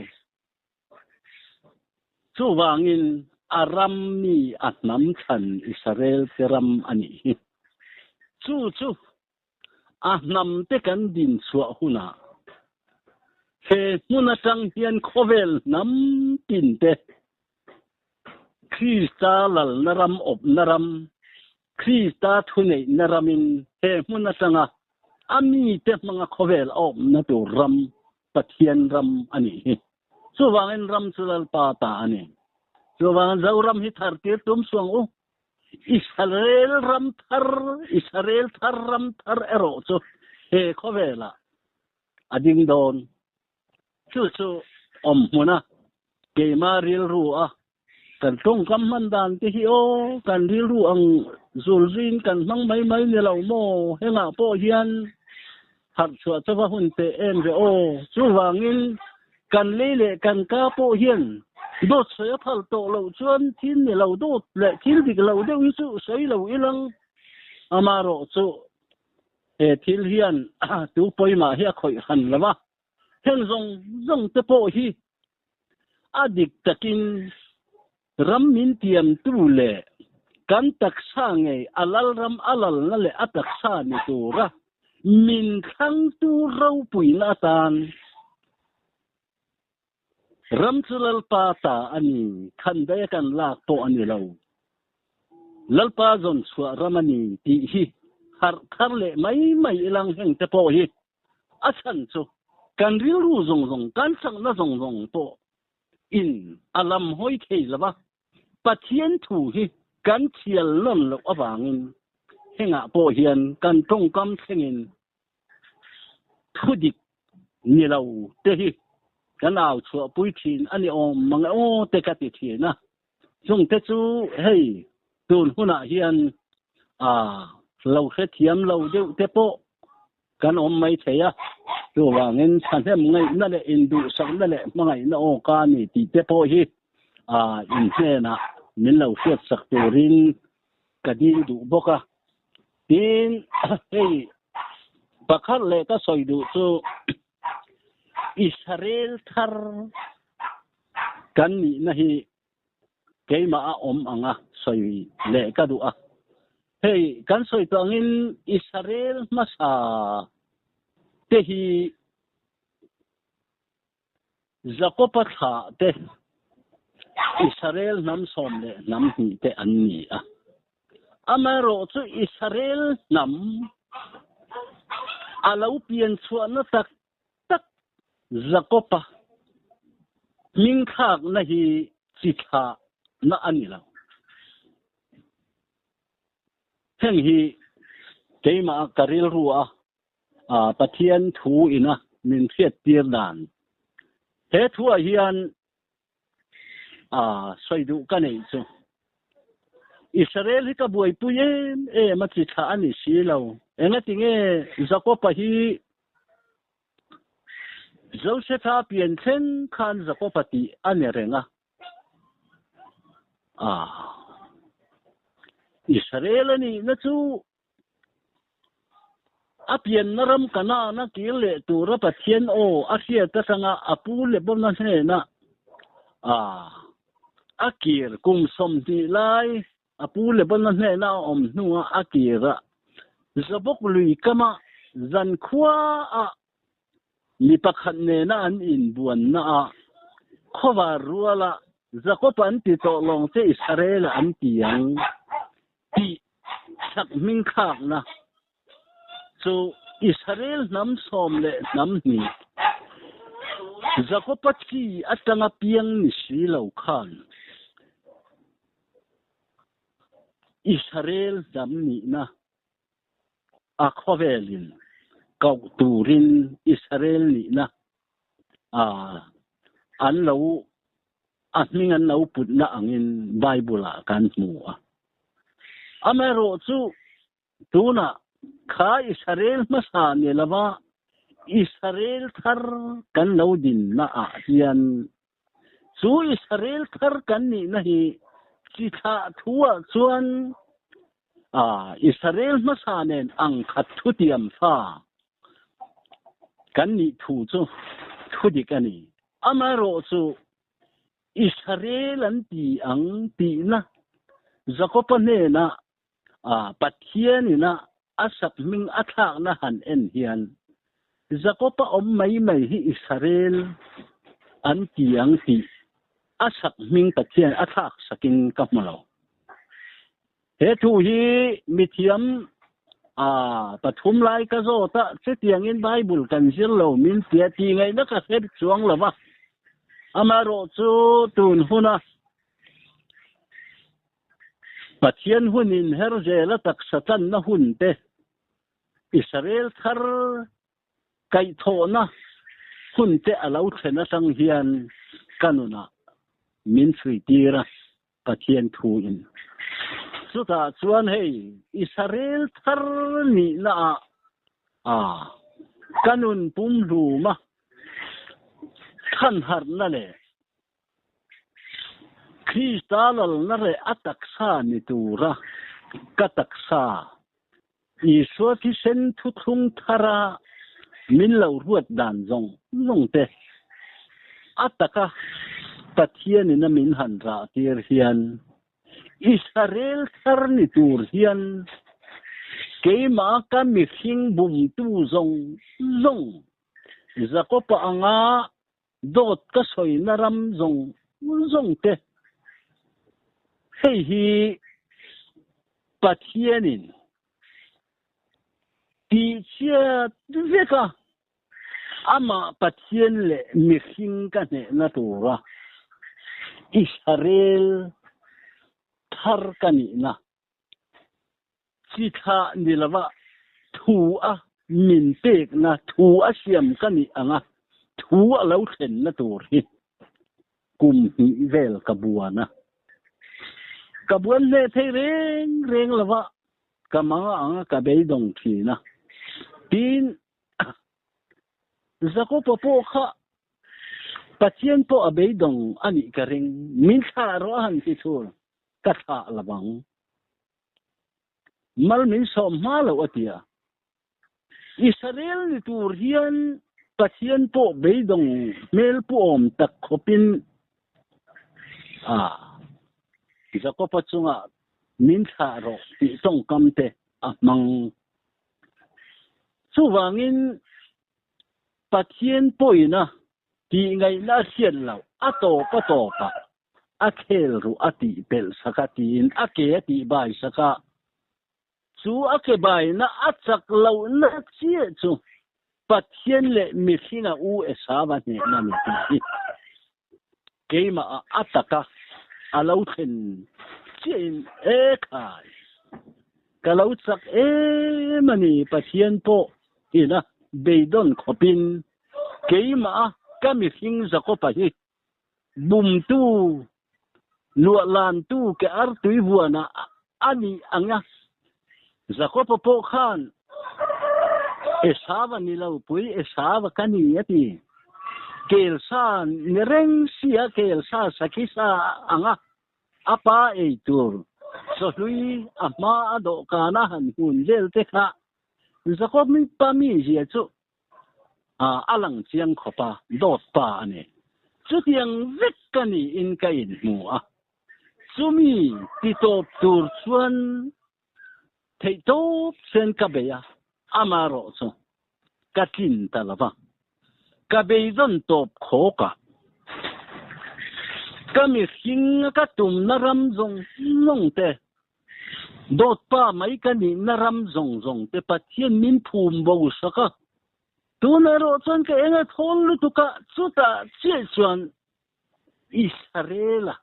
Chuvangin a ram mi a hnam thlan Israel te ram a nih hi. Chu chu A hnamte kan din chhuah hunah he hmun atang hian khawvel hnam tinte Krista lalna ram awpna ram, Krista thuneihna ramin he hmun atanga a mite hmanga khawvel a awpna tur ram, Pathian ram a nih hi. Chuvangin ram chu Lalpa ta a ni. Chuvangin Zoram hi thar tir tum suang u. Israel ram thar, Israel thar ram thar erawh chu he khawvelah a ding dawn. Chu chu awm hmuna keima rilru a kan tawngkam hman dan te hi aw kan rilru ang zul zuiin kan hmang mai mai ni lo maw? Hengah pawh hian harh chhuah chauva hun teh em ve aw. Chuvangin Kan lei leh kan ka pawh hian dawt sawi a phal tawh loh chuan thil ni lo dawt leh thil dik lo deuh hi chu sawi lo ilang. Amaherawh chu he thil hian tu pawimah hi a khawih hran lo a, heng zawng zawng te pawh hi a dik takin. Ram min tiamtu leh kan taksa ngei a lalram a lalna leh a taksa ni tura min thlangtu ropuina atan ram chu Lalpa ta a ni, khandaia kan lak pawh a ni lo. Lalpa zawn chhuah ram a ni tih hi harh thar leh mai mai ilang heng te pawh hi a chhan chu kan rilru zawng zawng, kan chakna zawng zawng pawh in a lam hawi thei lo va, Pathian thu hi kan thial nawn loh avangin hengah pawh hian kan tawngkam thlengin thu dik ni lo te hi kan au chhuahpui thin a ni awm mang e aw te ka ti thin a. Chungte chu hei tun hunah hian lo hrethiam lo deuh te pawh kan awm mai thei a, chuvangin thahnem ngaihna leh induhsakna leh hmangaihna aw ka ni tih te pawh hi in hnenah min lo hriatsak turin ka dil duh bawk a. Tin, hei pakhat leh ka sawi duh chu Israel thar kan nihna hi keimah a awm ang a sawi leh ka duh a. Hei kan sawi tawh angin Israel hmasa te hi Jakob-a thlah te Israel hnam sawm leh hnam hnih te an ni a. Amaherawh chu Israel hnam a lo pian chhuahna tak tak Jakob-a hming thlakna hi chi thlahna a ni lo. Heng hi keimah ka rilru a Pathian thu ina min hriattir dan. He thuah hian sawi duh ka neih chu Israel hi ka buaipui em em a chi thlah a ni si lo. Engati nge Jakob-a hi Joseph-a pian thleng khan Jakob-a tih a ni reng a. Israel a nihna chu A pianna ram Kanaan a kir leh tura Pathian aw a hriat atanga a pu Lebona hnena a kir kum 20 lai a pu Lebona hnena a awm hnuah a kir a, Jabok lui kama zankhua ah Mi pakhat nena an inbuanna ah khawvar ruala Jakob an ti tawh lawng che Israel an ti ang tih chak hming thlakna chu Israel hnam sawm leh hnam hnih Jakob-a chi atanga piang ni si lo khan Israel hnam nihna a khawvelin koh turin Israel nihna an lo a hming an lo putna angin Bible ah kan hmu a. Amaherawh chu tunah kha Israel hmasa ni lova Israel thar kan lo dinna ah hian Chu Israel thar kan nihna hi chi thlah thu ah chuan Israel hmasa nen ang khat thu tiam fa kan nih thu chu thu dik a ni. Amaherawh chu Israel an ti ang tihna Jakob-a hnenah Pathian ina a sak hming a thlakna han en hian Jakob-a awm mai mai hi Israel an ti ang tih a sak hming Pathian a thlak sakin ka hmu lo. He thu hi mithiam pathum lai ka zawt a, chutiangin Bible kan zir lo min tia tih ngaihna ka hre chuang lo va. Amaherawhchu tun huna Pathian hunin her zela taksa tlanna hun te, Israel thar kaihthawhna hun te a lo thlen atang hian ka nunah min chhui tir a, Pathian thu in. Chutah chuan hei Israel thar nihna ah ka nun pumhluma thanharhna leh Krista lalna reh a taksa ni tura ka taksa Isua thisen thuthlung thara min lo ruat dan zawng zawng te a taka Pathianin a min han rah tir hian Israel thar ni tur hian keimah ka mihring bumtu zawng zawng Jakob-a anga dawt ka sawina ram zawng zawng te hei hi Pathianin tihchhiat vek a, amah Pathian leh mihring ka hnehna tura Israel thar ka nihna chi thlah ni lova thu a min pekna, thu a siam ka nih anga thu a lo thlenna tur hi kum hnih vel ka buan a. Ka buan hneh thei reng reng lova ka mang anga ka beidawng thin a. Tin, Jakob-a pawh kha Pathian pawh a beidawng a nih ka ring, min thlah rawh a han ti thur, ka thlah lo ang. Mal min sawm hma loh a ti a. Israel ni tur hian Pathian pawh beidawng hmel puawm tak khawpin a Jakob-a chungah min thlah rawh tih tawngkam te a hmang. Chuvangin Pathian pawhina tih ngaihna a hriat loh a tawp a tawpah a khel ruh a tih pelh sak a tiin a ke a tih bai sak a. Chu a ke baina a chak lohna chiah chu Pathian leh mihringa U Esava hnehna ni tih hi keimah ah a taka a lo thlen chiahin e khai ka lo chak em a ni Pathian pawh ina beidawn khawpin keimah a ka mihring Jakob-a hi bumtu luahlantu ke artui huanah a nih ang a. Jakob-a pawh khan Esava ni lo pui Esava ka ni a ti. Kelsa ni reng sia kelsa sakhi sa ang a, a pa ei tur chawhlui a hma a dawhkan a han hun vel te kha Jakob pa mizia chu a lang chiang khawp a, dawt pa a ni. Chutiang vek ka niin ka inhmu a, chumi ti tawp tur chuan theihtawp sen ka bei a, amaherawh chu ka tlin ta lo va. Ka beidawn tawp khawk a, ka mihring a ka tumna ram zawng zawng te Dawt pa mai ka nihna ram zawng zawng te Pathian min phum bo sak a, tunah erawh chuan ka eng a thawl lutuk a, chutah chiah chuan Israela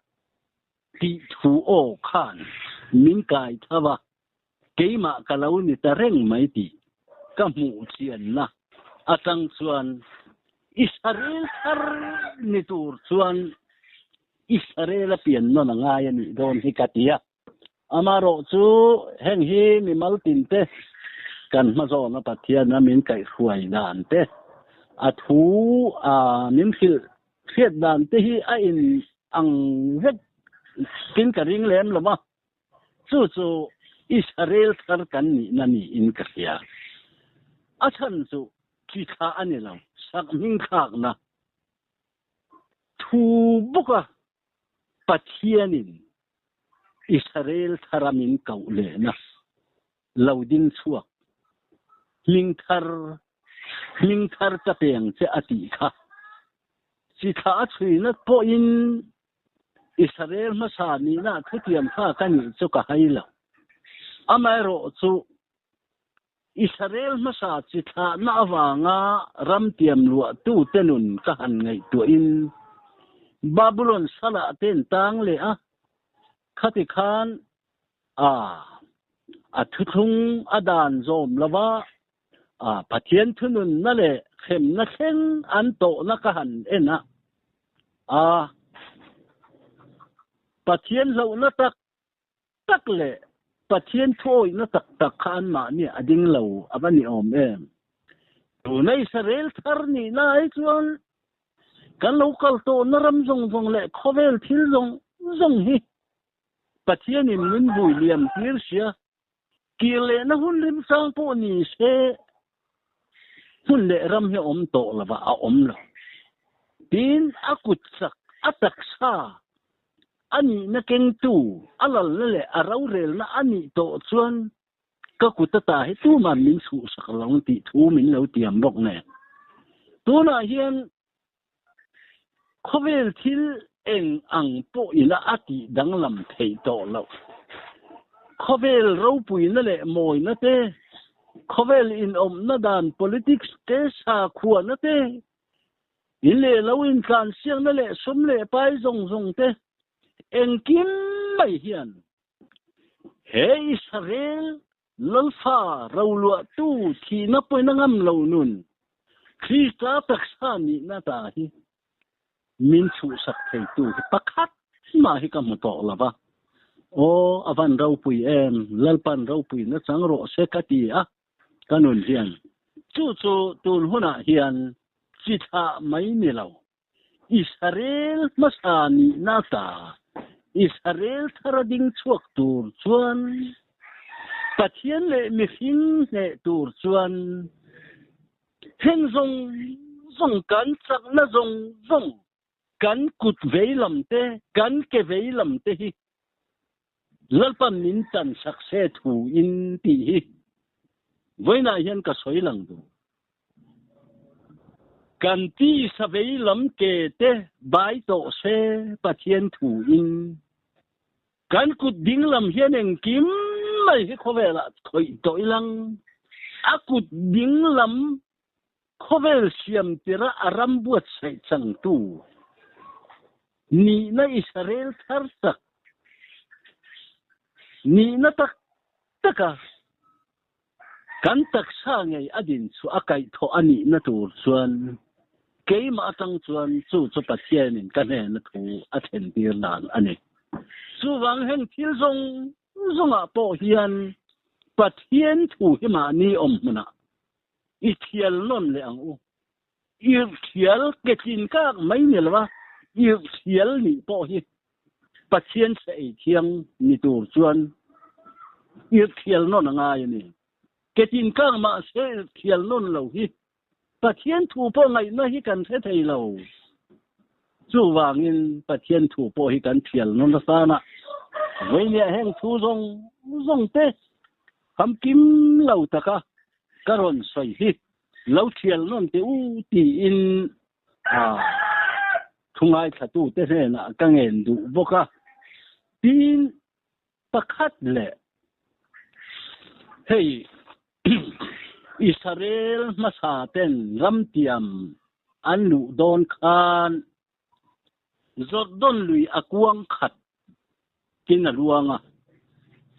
tih thu aw khan min kai tho a, keimah ka lo ni ta reng mai tih ka hmuh chianna atang chuan Israel thar ni tur chuan Israel a pian nawn a ngai a nih dawn hi ka ti a. Amaherawh chu heng hi mimal tin te kan hma zawna Pathian a min kaihhruai dan te, a thu a min hrilh hriat dan te hi a in ang vek tin ka ring lem lo va. Chu chu Israel thar kan nihna niin ka hria. A chhan chu thi thla a ni lo, sak hming thlakna Thu bawka Pathianin Israel thara min koh lehna lo ding chhuak hming thar hming thar ka peng che a tih kha chi thla a chhuina pawhin Israel hmasa nihna thutiam kha ka nih chu ka hai lo. Amaherawh chu Israel hmasa chi thlahna avanga ram tiam luahtute nun ka han ngaihtuahin Babulon salah te an tang leh a, khati khan a a thuthlung a dan zawm lova a Pathian thununna leh hremna thleng an tawhna ka han en a, a Pathian hlauhna tak tak leh Pathian thuawihna tak tak kha anmahni a ding lo a va ni awm em? Tuna Israel thar nihna ai chuan kan lo kal tawhna ram zawng zawng leh khawvel thil zawng zawng hi Pathianin min vui liam tir sia, kir lehna hun rimsang pawh ni se hmun leh ram hi a awm tawh lova a awm lo. Tin, a kut chak A taksa a nihna kengtu, a lalna leh a rorelna a nih tawh chuan ka kut ata hi tuman min chhuhsak lo ang tih thu min lo tiam bawk nen. Tunah hian khawvel thil eng ang pawh ila a tih danglam theih tawh loh. Khawvel ropuina leh mawina te, khawvel inawmna dan politics te, sakhuana te, In leh lo intlansiakna leh sum leh pai zawng zawng te engkim mai hian he Israel lalfa roluahtu thihna pawina ngam lo nun Krista taksa nihna ta hi min chhuhsak theitu hi pakhat mah hi ka hmu tawh lo va. Aw, a van ropui em, Lalpan ropuina chang rawh se ka ti a. Ka nun hian chu chu tun hunah hian chi thlah mai ni lo, Israel hmasa nihna ta Israel thara ding chhuak tur chuan Pathian leh mihring hneh tur chuan heng zawng zawng kan chakna zawng zawng kan kut vei lam te kan ke vei lam te hi Lalpan min tan sak se thu in tih hi vawiinah hian ka sawi lang duh. Kan tisa vei lam ke te bai tawh se Pathian thu in kan kut ding lam hian engkim mai hi khawvelah khawih tawh ilang. A kut ding lam Khawvel siam tira a ram buatsaih changtu nihna Israel thar tak nihna tak taka kan taksa ngei a din chu a kaihthawh a nihna tur chuan keimah atang chuan chu chu Pathianin ka hnena thu a thlentir dan a ni. Chuvang heng thil zawng zawngah pawh hian Pathian thu hi mahni awm hmunah I thial nawn leh ang u. Irh thial ke tlin kak mai ni lo a, irh thial nih pawh hi Pathian sa ei thiang ni tur chuan irh thial nawn a ngai a ni. Ke tlin kak mahse irh thial nawn lo hi Pathian thu pawh ngaihna hi kan hre thei lo. Chuvangin Pathian thu pawh hi kan thial nawn atan a, vawinia heng thu zawng zawng te Famkim lo taka ka rawn sawi hi lo thial nawn teh u tiin a thu ngaithlatute hnenah ka ngen duh bawk a. Tin, pakhat leh hei Israel hmasa ten ramtiam an luh dawn khan Jordan lui a kuang khat tin a luang a,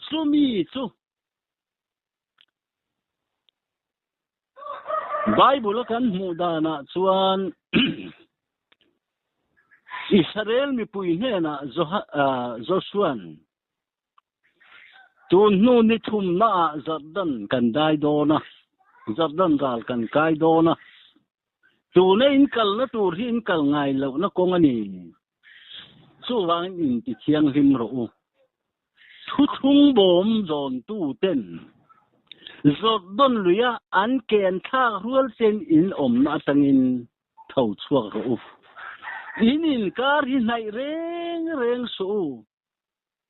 chumi chu Bible a kan hmuh danah chuan Israel mipui hnenah Joshua'n tun hnu ni thumnaah Jordan kan dai dawn a, Jordan ral kan kai dawn a, tuna in kalna tur hi in kal ngai lohna kawng a ni. Chuvangin inti thianghlim rawh u. Thuthlung bawm zawntu ten Jordan luia an ke an thlak rual chen in awmna atangin tho chhuak rawh u. In inkar hi hnaih reng reng suh u,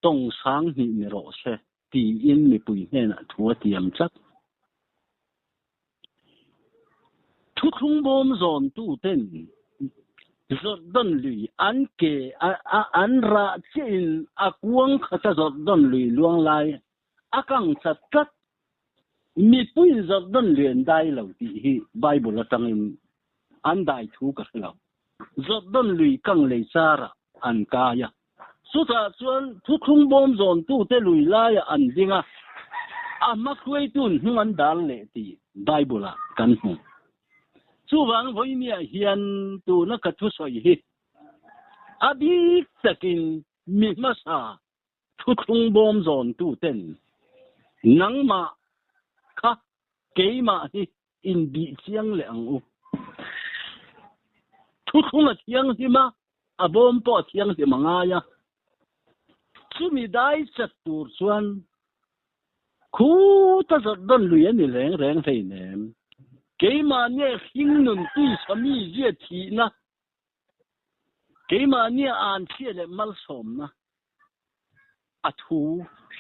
tawng sang hnih ni rawh se tiin mipui hnenah thu a tiam tlat. Thuthlung bawm zawntu ten Jordan lui an ke an rah chiah in a kuang khata Jordan lui luang lai a kang chat tlat. Mipui in Jordan lui an dai lo tih hi Bible atangin an dai thu ka hre lo. Jordan lui kang lei charah an kai a. Chutah chuan thuthlung bawm zawntute lui laiah an ding a, a hma hruaitu'n hnung an dal leh tih Bible-ah kan hmu. Chuvang vawinia hian tuna ka thusawi hi a bik takin mi hmasa thuthlung bawm zawntuten nangmah kha keimah hi inbih chiang leh ang u. Thuthlung a thianghlim a, a bawm pawh a thianghlim a ngai a. Chumi dai chat tur chuan khuta Jordan lui a ni reng reng hleinem. Keimahnia hringnun tuisa mizia thihna. Keimahnia an chhia leh malsawmna a thu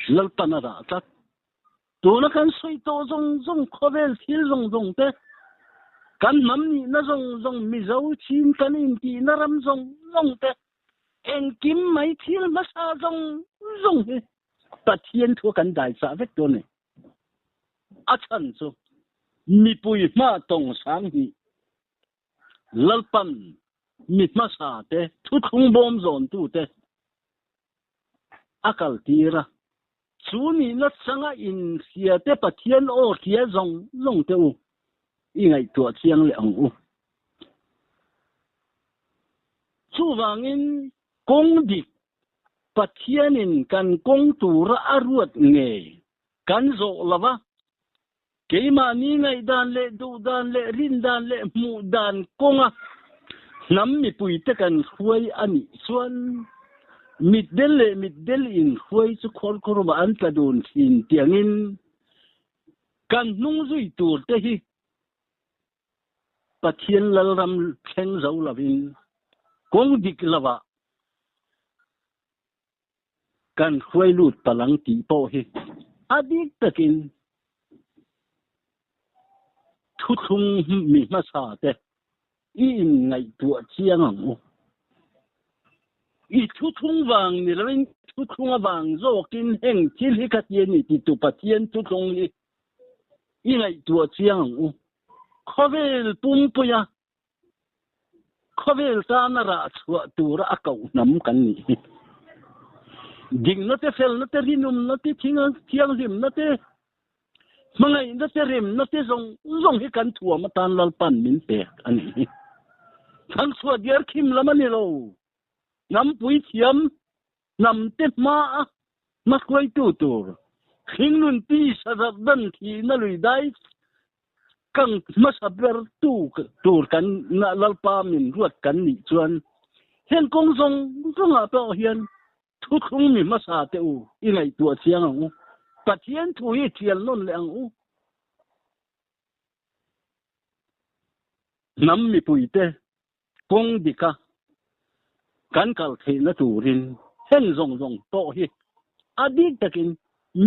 Lalpan a dah tlat. Tuna kan sawi tawh zawng zawng khawvel thil zawng zawng te, kan hnam nihna zawng zawng, Mizo chin kan intihna ram zawng zawng te, engkim mai thil hmasa zawng zawng hi Pathian thu a kan dai chah vek dawn a ni. A chhan chu mipui hma tawng sang hnih Lalpan mi hmasa te thuthlung bawm zawntu te a kal tir a, chu nihna changa inhria te Pathian aw hria zawng zawng te u i ngaihtuah chiang leh ang u. Chuvangin kawng dik Pathianin kan kawng tura a ruat ngei kan zawh lo va, Keimahni ngaihdan leh duhdan leh rindan leh hmuhdan kawnga hnam mipuite kan hruai a nih chuan mitdel leh mitdel inhruai chu khawrkhawrumah an tla dun thin tiangin kan hnung zui turte hi Pathian Lalram thleng zo lovin kawng dik lovah Kan hruai lut palh ang tih pawh hi a bik takin thuthlung mi hmasa te i inngaihtuah chiang ang u. I thuthlung vang ni loin thuthlung avang zawkin heng thil hi ka ti a ni titu Pathian thuthlung hi i ngaihtuah chiang ang u. Khawvel pumpuia Khawvel tana rah chhuah tura a koh hnam kan nih hi. Dikna te, felna te, rinawmna te, thianghlimna te, hmangaihna te, remna te zawng zawng hi kan thuam atan Lalpan min pek a nih hi. Thangchhuah diar khim lam a ni lo. Hnampui thiam hnam te hmaa hmahruaitu tur hringnun pi Sazardan thihna lui dai kang hmasa ber tu tur kan Lalpa min ruat kan nih chuan heng kawng zawng zawngah pawh hian thuthlung mi hmasa te u i ngaihtuah chiang ang u. Pathian thu hi thial nawn leh ang u. Hnam mipuite kawng dika kan kal theihna turin heng zawng zawng pawh hi a bik takin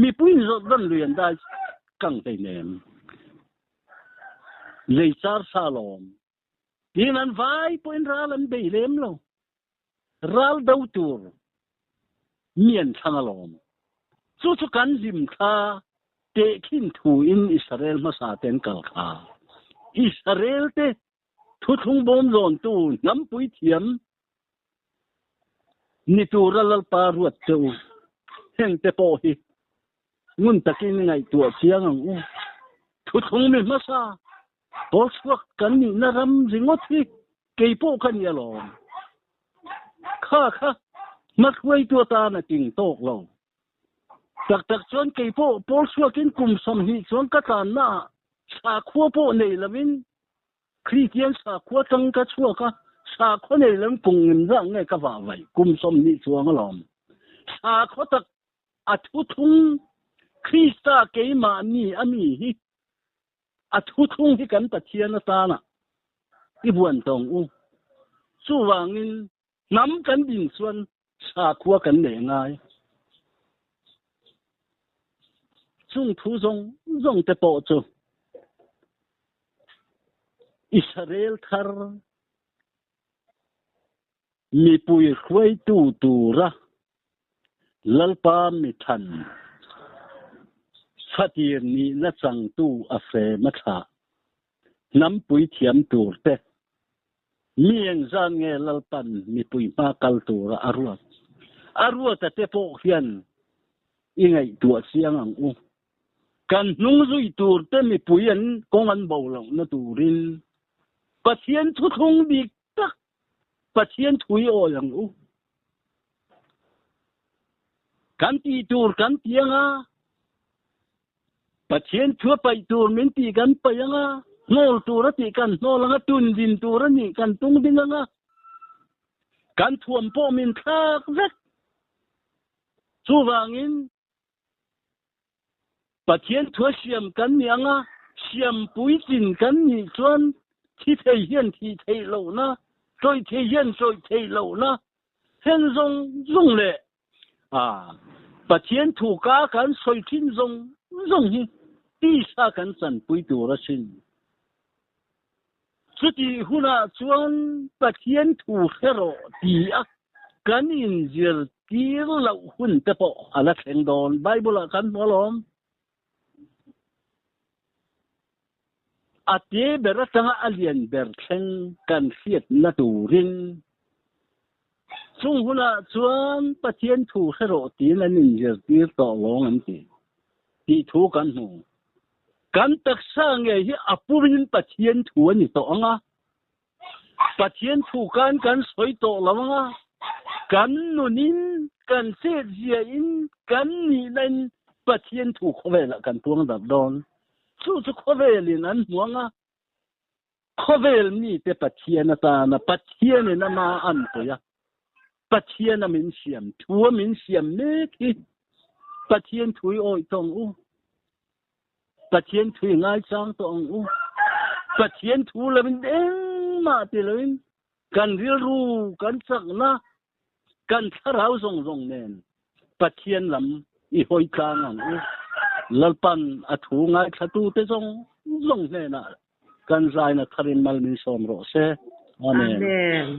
mipui Jordan lui an dai kang hleinem. Lei char sa lawm tiin an vai pawhin ral an bei lem lo. Ral do tur mi an thlang alawm. Chu chu kan hlim thla tehkhin thuin Israel hmasa te an kal kha. Israel te Thuthlung bawm zawntu hnampui thiam ni tura Lalpa ruat che u. Hengte pawh hi ngun takin ngaihtuah chiang ang u. Thuthlung mi hmasa pawl chhuak kan nihna ram ringawt hi kei pawh ka ni alawm. Kha kha hmahruaitu atan a ting tawk lo. Tak tak chuan kei pawh pawl chhuakin kum 20 chuan ka tlannaah sakhua pawh nei lovin Kristian sakhua tang ka chhuak a, sakhua nei lam kum ngimzah nge ka vah vaih kum 20 chuang alawm. Sakhua tak a thuthlung Krista keimahni a mi hi a thuthlung hi kan Pathian atana i buan tawng u. Chuvangin hnam kan din chuan sakhua kan nei ngai. Chung thu zawng zawng te pawh chu Israel thar mipui hruaitu tura Lalpa mithan fatir nihna changtu a frem a thlah hnampui thiam tur te Mi engzan nge Lalpan mipui hma kal tura a ruat? A ruata te pawh hian i ngaihtuah chiang ang u. Kan hnung zui tur te mipui an kawng an bo lohna turin Pathian thuthlung dik tak Pathian thu i awi ang u. Kan tih tur kan ti anga Pathian thu a paih tur min tih kan paih anga, hnawl tur a tih kan hnawl anga, tun din tur a nih kan tung ding anga, kan thuam pawh min thlak vek. Chuvangin Pathian thu a siam kan nih anga, siam puitlin kan nih chuan thi thei hian thih theih lohna. Sawi thei hian sawi theih lohna hen zawng zawng leh a Pathian thu ka kan sawi thin zawng zawng hi tisa kan chanpui tur asin. Chutih hunah chuan Pathian thu hre rawh ti a kan inzirtir loh hun te pawh a la thleng dawn. Bible-ah kan hmu alawm. A te ber atanga a lian ber thleng kan hriatna turin chung hunah chuan Pathian thu hre rawh tiin an inzirtir tawh lawng an ti tih thu kan hmu. Kan taksa ngei hi a pumin Pathian thu a ni tawh ang a, Pathian thu khan kan sawi tawh lo ang a, kan nunin, kan chetziain, kan nihnain Pathian thu khawvelah kan tuang darh dawn. Chu chu khawvelin an hmu ang a, khawvel mite Pathian atana Pathianin ama an pui a, Pathian a min siam, thu a min siam mek hi Pathian thu i awih tawh ang u. Pathian thu i ngaichang tawh ang u. Pathian thu loin engmah ti loin kan rilru, kan chakna, kan thlarau zawng zawng nen Pathian lam i hawi tlang ang u. Lalpan a thu ngaithlatute zawng zawng hnenah kan zaina tharin mal min sawm rawh se. Amen. Amen.